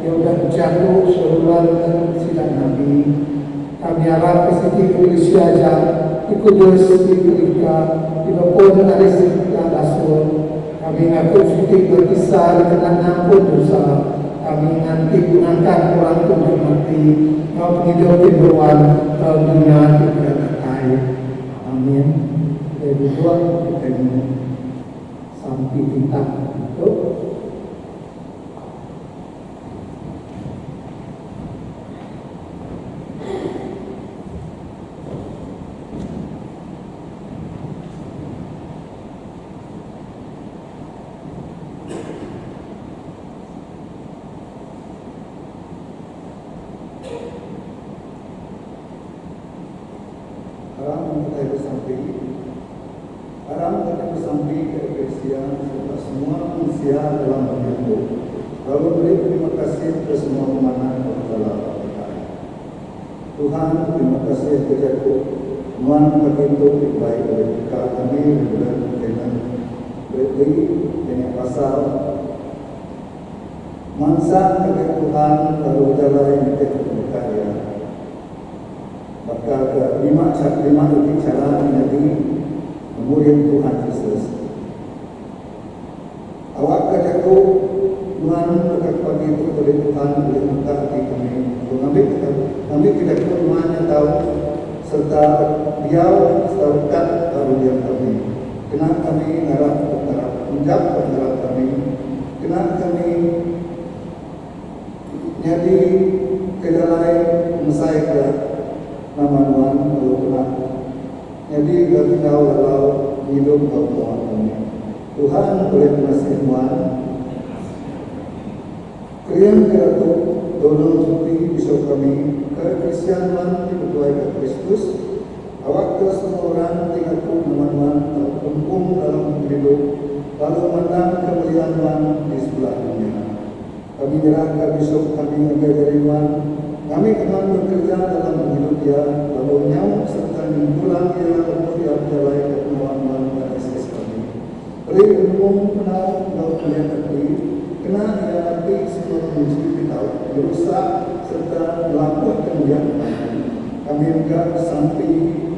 iya udah bejaku seruran enggau sida nabi. Kami arapka siti eklisia aja ti kudus, ti kelika, ti bepun ari sida rasul. Kami ngaku siti batisa dikena ngampun dosa. Kami nganti pengangkat orang ke udah mati enggau pengidup ti meruan dalam dunya ti deka datai. Amin. Kitai duduk, kitai minum. Sampi pinta tu. Aram kitai besampi. Aram kitai besampi ke Eklesia sereta semua mensia dalam dunya tu, lalu meri terima kasih ke semua pemanah Allah Taala ba kitai. Tuhan, terima kasih ke jaku Nuan pagi tu ti bai ulih bekal kami Reverend Kenneth Bradley nanya pasal mansang ngagai Tuhan lalu bejalai nitihka peneka Iya. Baka ke lima lima iti chara nyadi murid Tuhan Jesus. Awakka jaku nuan deka ke pagi tu ulih Tuhan ulih muka ati kami lalu ngambika ngambika jaku nuan nya tau sereta diau sereta rekat ba runding kami. Kena kami ngarapka pengarap negapka pengarap kami. Kena kami Nyadi ke jalai ngemesai ke nama nuan lalu kena nyadi ke enggau lalau ngidup enggau pengawa kami. Tuhan ulih pengasih nuan. Kering ke Datuk Donald Juti Bishop kami ke Eklisia nuan ti betuai ke Kristus, awakka semua orang ti ngaku nama nuan tau begempung dalam. pengerindu lalu mandangka kemulia Nuan di sebelah dunya. Kami nyerahka bishop kami ngagai jari Nuan, ngambika Nuan bekereja dalam pengidup iya lalu nyaup sereta nyempulang iya lebuh iya bejalaika pengawa Nuan ba diocese kami. Beri penemu, penau enggau peliat ati kena iya napi semua penguji ti tau ngerusak sereta ngelabuhka nembiak Nuan. Kami mega besampi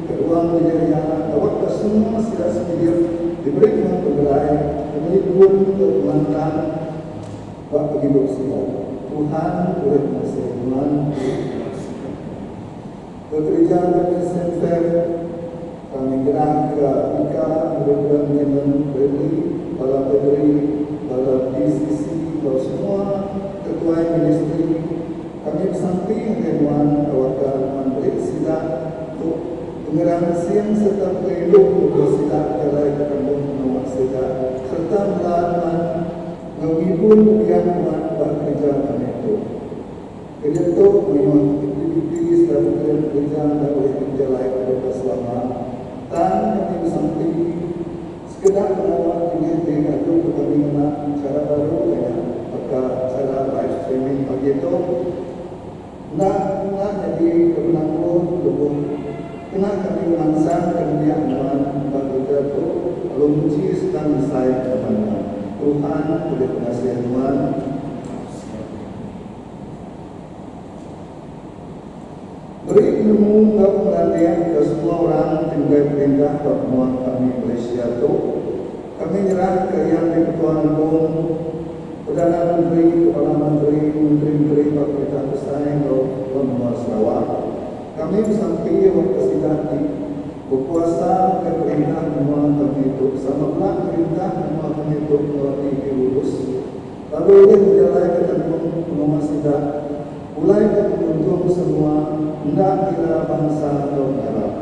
ke ruang bilik iya awakka semua sida sebilik diberi Nuan pengerai, pengelikun enggau pengelantang ba pengidup sida. Tuhan ulih pengasih Nuan ti enda. Bekereja kami Senfef, kami nyerahka Ika, Reverend Canon Bradley, bala paderi, bala PCC enggau semua ketuai ministri. Kami besampi ngagai nuan awakka nuan meri sida tu pengeransing sereta pengerindu lebuh sida bejalaika tanggung pengawa sida sereta mela nuan enggau ngibun nembiak nuan ba kereja kami tu. Kediatu mayuh aktiviti sereta program kereja enda ulih dipejalaika baka selama. Tang kami besampi sekeda pengawa ti ulih diaduka kami ngena chara baru iya nya baka chara live streaming pagi tu enda enda nyadi ke penanggul lebuh kena kami ngemansangka nembiak nuan ba kereja tu lalu muji sereta ngemesaika nama nuan. Tuhan ulih pengasih nuan. Beri penemu enggau pengelandik ke semua orang ti megai perintah ba menua kami Malaysia tu. Kami nyerahka Yang di-Pertuan Agong, Perdana Menteri, Kepala Menteri, Menteri-menteri ba Perintah Besai enggau ba menua Sarawak. Kami besampi awakka sida ti bekuasa megai perintah menua kami tu sama bela merintah menua kami tu enggau ati ti lurus. Lalu ulih bejalaika tanggung pengawa sida pulaika penguntung semua enda kira bansa enggau pengarap.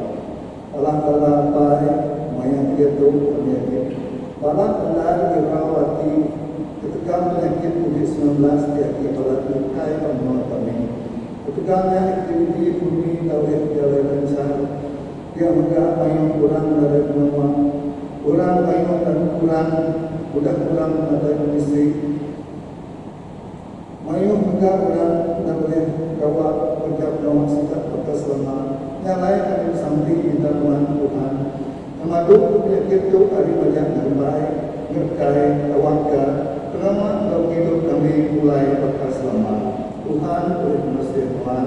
Allah Taala Apai maya diatu kami agi balat bendar irau ati ketegal penyakit Covid 19 ti agi balat ngerekai ba menua kami. Ketegal nya aktiviti ekonomi enda ulih bejalai lanchar pia mega mayuh orang nadai pengawa. Orang mayuh dan kurang udah kurang nadai pemisi. Mayuh mega orang enda ulih gawa ngereja pengawa sida baka selama. Nya alai kami besampi minta nuan Tuhan ngemaduka penyakit tu ari majak ngerembai, ngerekai, awakka pengawa enggau pengidup kami pulai baka selama. Tuhan ulih pengasih nuan.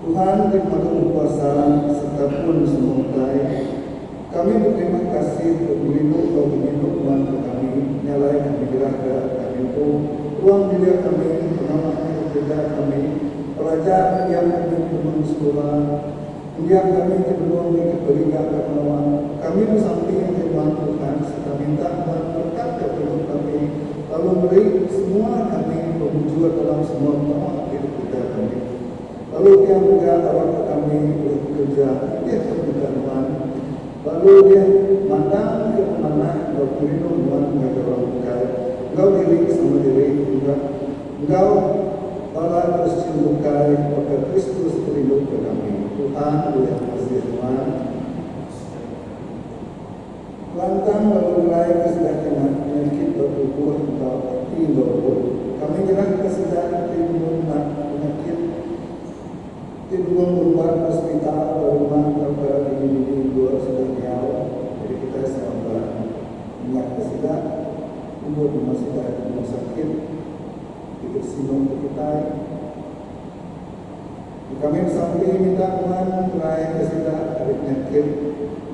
Tuhan ti pemadu bekuasa sereta pun semua utai, kami beterima kasih ke pengerindu enggau penyinu Nuan ke kami, nya alai kami nyerahka kami empu, ruang bilik kami, pengawa ti dikereja kami, pelajar nembiak kami ti benung besekula, nembiak kami ti benung begigaka pengawa. Kami besampi ngagai Nuan Tuhan sereta minta Nuan merekatka pengidup kami lalu meri semua kami pemujur dalam semua pengawa ti dikereja kami. Lalu pia mega awakka kami ulih bekereja nitihka peminta Nuan, lalu ulih mandangka pemanah enggau pengerindu Nuan ngagai orang bukai, enggau diri sama diri mega enggau bala Kristian bukai baka Kristus ti rinduka kami. Tuhan ulih pengasih Nuan. Lantang lalu ngeraika sida ti penyakit ba tubuh enggau ati enggau roh. Kami nyerahka sida ti benung ngena penyakit ti benung berubat ba sepital, ba rumah tauka dini-dini endur sida diau. Jadi kitai sama bela ingatka sida endur nama sida ti benung sakit ti besinung ke kitai. Kami besampi minta nuan ngeraika sida ari penyakit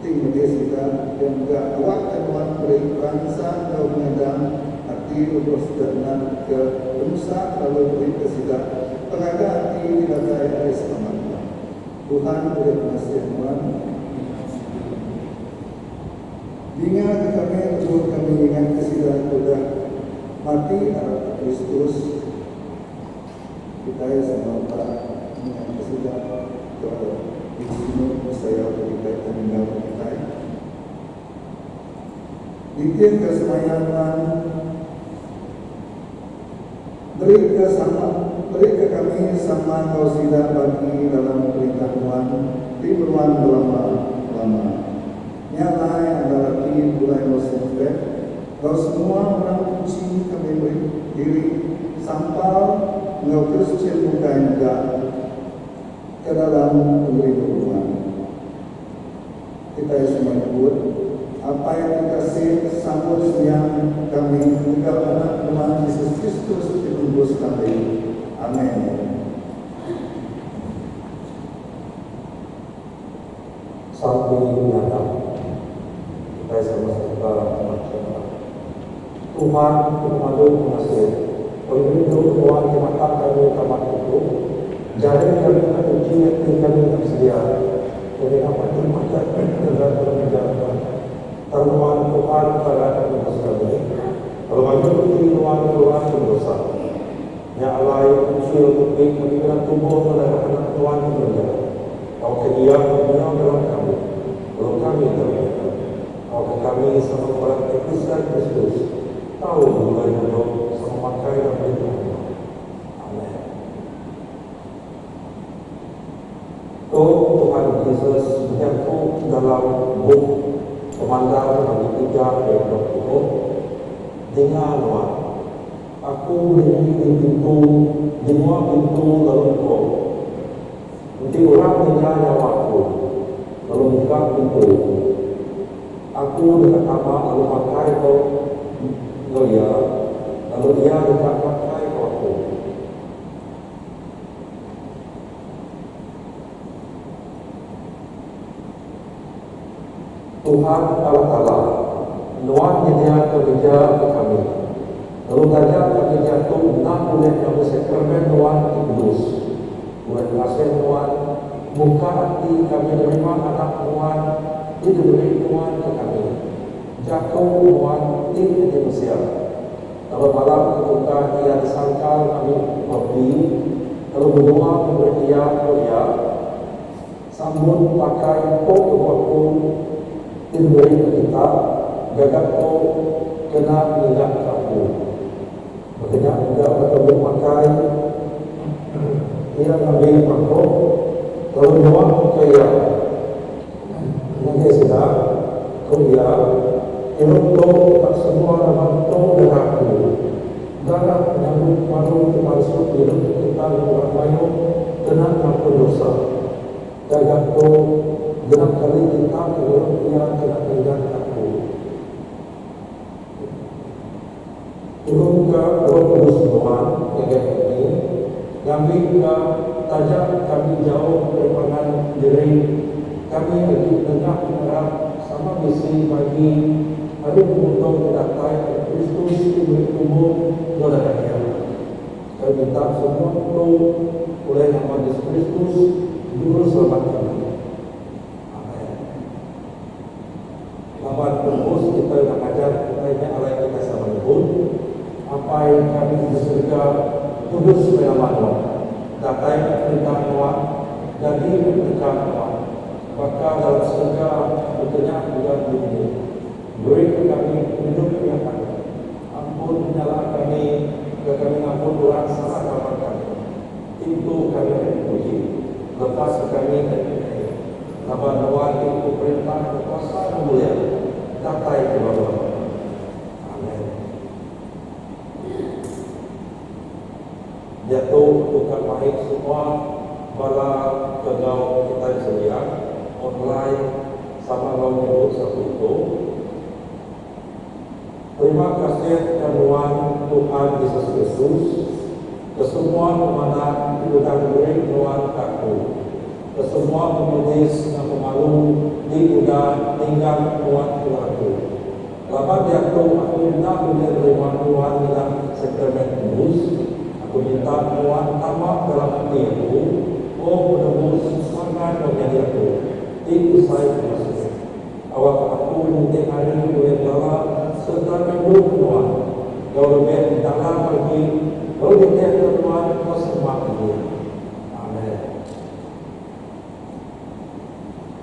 ti ngemedis sida pia mega awakka nuan meri peransang enggau pengadang ati lebuh sida natka penusah lalu merika sida pengaga ati ti datai ari selamat nuan. Tuhan ulih pengasih nuan. Dinga ke kami lebuh kami ngingatka sida ke udah mati arapka Kristus. Kitai sama ba ngingatka sida ke disinu sayau ke kitai ke ninggalka kitai. Nitihka semaya nuan, berika sama berika kami sama enggau sida bagi dalam perintah nuan ti meruan belama lama. Nya alai anda laki pulai enggau Sinfet, enggau semua orang tuchi kami meri diri sampal enggau Kristian bukai mega ke dalam pengerindu nuan. Kitai semua nyebut, Apai ti kasih, sambut sembiang kami ketegal Anak nuan Jesus Kristus ti Penebus kami. Amen. Sampi nyadang kitai sama sereta macha Tuhan ti pemadu pengasih, pengerindu Nuan ti matak kami tama kitu, jari kami enda tuchi ati kami enda besedia, kami amat dimakai ketegal pengereja Nuan. Tang Nuan Tuhan Petara kami bos kami, lalu mayuh uji Nuan keluar ti bedosa. Nya alai, kunchil tupi kami ngena tubuh enggau darah Anak Nuan ti mulia, tauka Iya ke diau dalam kami, lalu kami dalam Iya. Tauka kami sama bala Eklisia Kristus tau begulai duduk sama makai dalam perintah Nuan. Amen. Tu Tuhan Jesus bejaku dalam bup Pemandang bagi tiga ayat 20, Dinga nuan. Aku bediri di pintu, di mua pintu lalu engkong. Enti orang ninga nyawa aku, lalu muka pintu, aku deka tama lalu makai enggau enggau iya, lalu iya deka makai enggau aku. Tuhan Allah Taala, Nuan nyediaka mija ke kami, lalu taja kami diatu enda ulih ngaga sakramen Nuan ti kudus. Ulih pengasih Nuan, muka ati kami nerima Anak Nuan ti diberi Nuan ke kami, Jaku Nuan ti nyadi mensia. Laban malam ke tukar iya disangkal kami babi, lalu menua ke meri iya ku iya. Sambut pakai tu lebuh aku ti diberi ke kita, gaga tu kena ngingat ke aku. Baka nya mega baka tembu makai, iya ngambi mangkuk lalu nyuak ke iya ngagai sida, ku iya, Irup tu kita semua laban tu darah aku. Darah penyambut baru ti pansut ngidup ke kita enggau orang mayuh kena ngampun dosa. Gaga tu, genap kali kita ke ngirup iya kena ngingat aku. Tulungka Roh Kudus Nuan ngagai kami, ngambika taja kami jauh ari pangan diri, kami agi nengah pengarap sama bisi bagi Ari penguntung ti datai ari Kristus ti meri tubuh enggau darah Iya. Kami minta semua tu ulih nama Jesus Kristus, Juru Selamat kami. Amen. Laban Penebus kitai udah ngajar kitai nya alai kitai sama nyebut, Apai kami di serega, kudus meh nama Nuan. Datai meh perintah Nuan, jadi meh peneka Nuan. Baka dalam serega, baka nya mega di dunya. Beri ke kami pengidup tiap hari. Ampun penyalah kami, baka kami ngampun orang salah kaban kami. Timpu kami ari penguji, lepaska kami ari penyai. Laban Nuan ti empu perintah enggau kuasa enggau mulia, datai ke belama-lama. Amen. Diatu aku ka mai semua bala ke enggau kitai sembiang online sama enggau nyebut satu itu. Terima kasih ka nuan Tuhan Jesus Kristus ke semua pemanah ti udah diberi nuan ka aku, ke semua pemedis enggau pemalu ti udah ninggang nuan enggau aku. Laban diatu aku enda ulih nerima nuan ngena sakramen kudus, aku minta nuan tama dalam ati aku, O Penebus pangan enggau menyadi aku, ti besai pengasih. Awakka aku ninting hari ulih ngelala sereta rinduka nuan enggau lebih dalam agi lalu nitihka nuan enggau semak agi. Amen.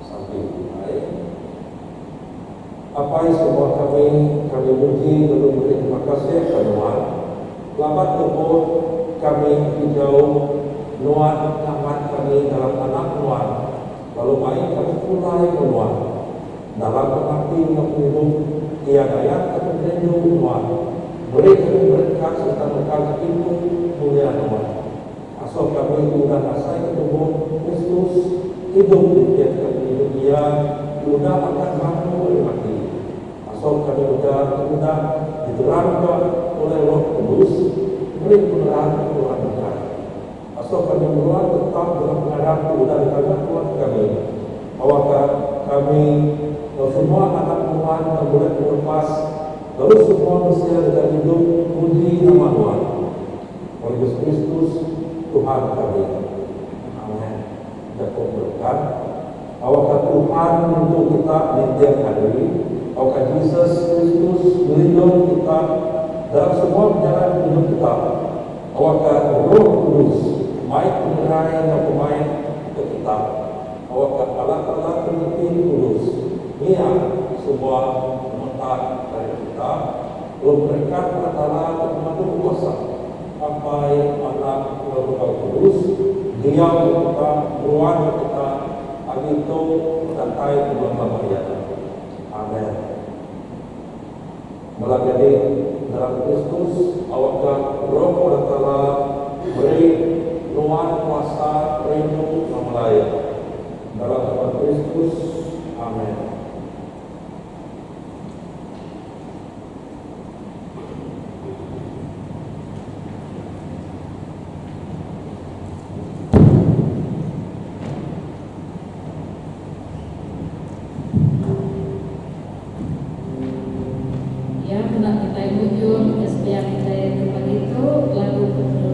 Sampi kitai. Apai semua kami, kami muji lalu meri terima kasih ka Nuan, laban lebuh kami agi jauh, Nuan ngamat kami dalam Anak Nuan, lalu mai kami pulai enggau Nuan. Dalam pemati enggau pengidup, Iya ngayanka pengerindu Nuan, meri kami berekat sereta mekaka pintu mulia Nuan. Asuh kami ti udah ngasaika tubuh Kristus idup nitihka pengidup Iya ti udah angkat baru ari mati. Asuh kami mega ti udah diterangka ulih Roh Kudus meri penerang ke orang bukai. Asuh kami meruan tetap dalam pengarap ti udah ditaga Tuan kami. Awakka kami enggau semua anak Nuan tau bulih pengelepas lalu semua mensia deka idup muji nama Nuan. Oleh Jesus Kristus, Tuhan kami. Amen. Jaku berekat. Awakka Tuhan ngintu kita ninting hari. Awakka Jesus Kristus ngelindung kita dalam semua pejalai pengidup kita. Awakka Roh Kudus mai pengerai enggau pemaik ke kita. Awakka Allah Taala Triniti Kudus ngiang semua pementan ari kita, lalu berekat Allah Taala ti Pemadu Bekuasa, Apai, Anak enggau Roh Kudus diau enggau kita, meruan enggau kita agi tu datai ke belama-lama iya. Amen. Bala menyadi dalam Kristus, awakka Roh Allah Taala meri nuan kuasa rindu enggau melai. Dalam nama Kristus, Amen. Ya, kena kitai ngujung ke sembiang kitai ke pagi tu lagu ke.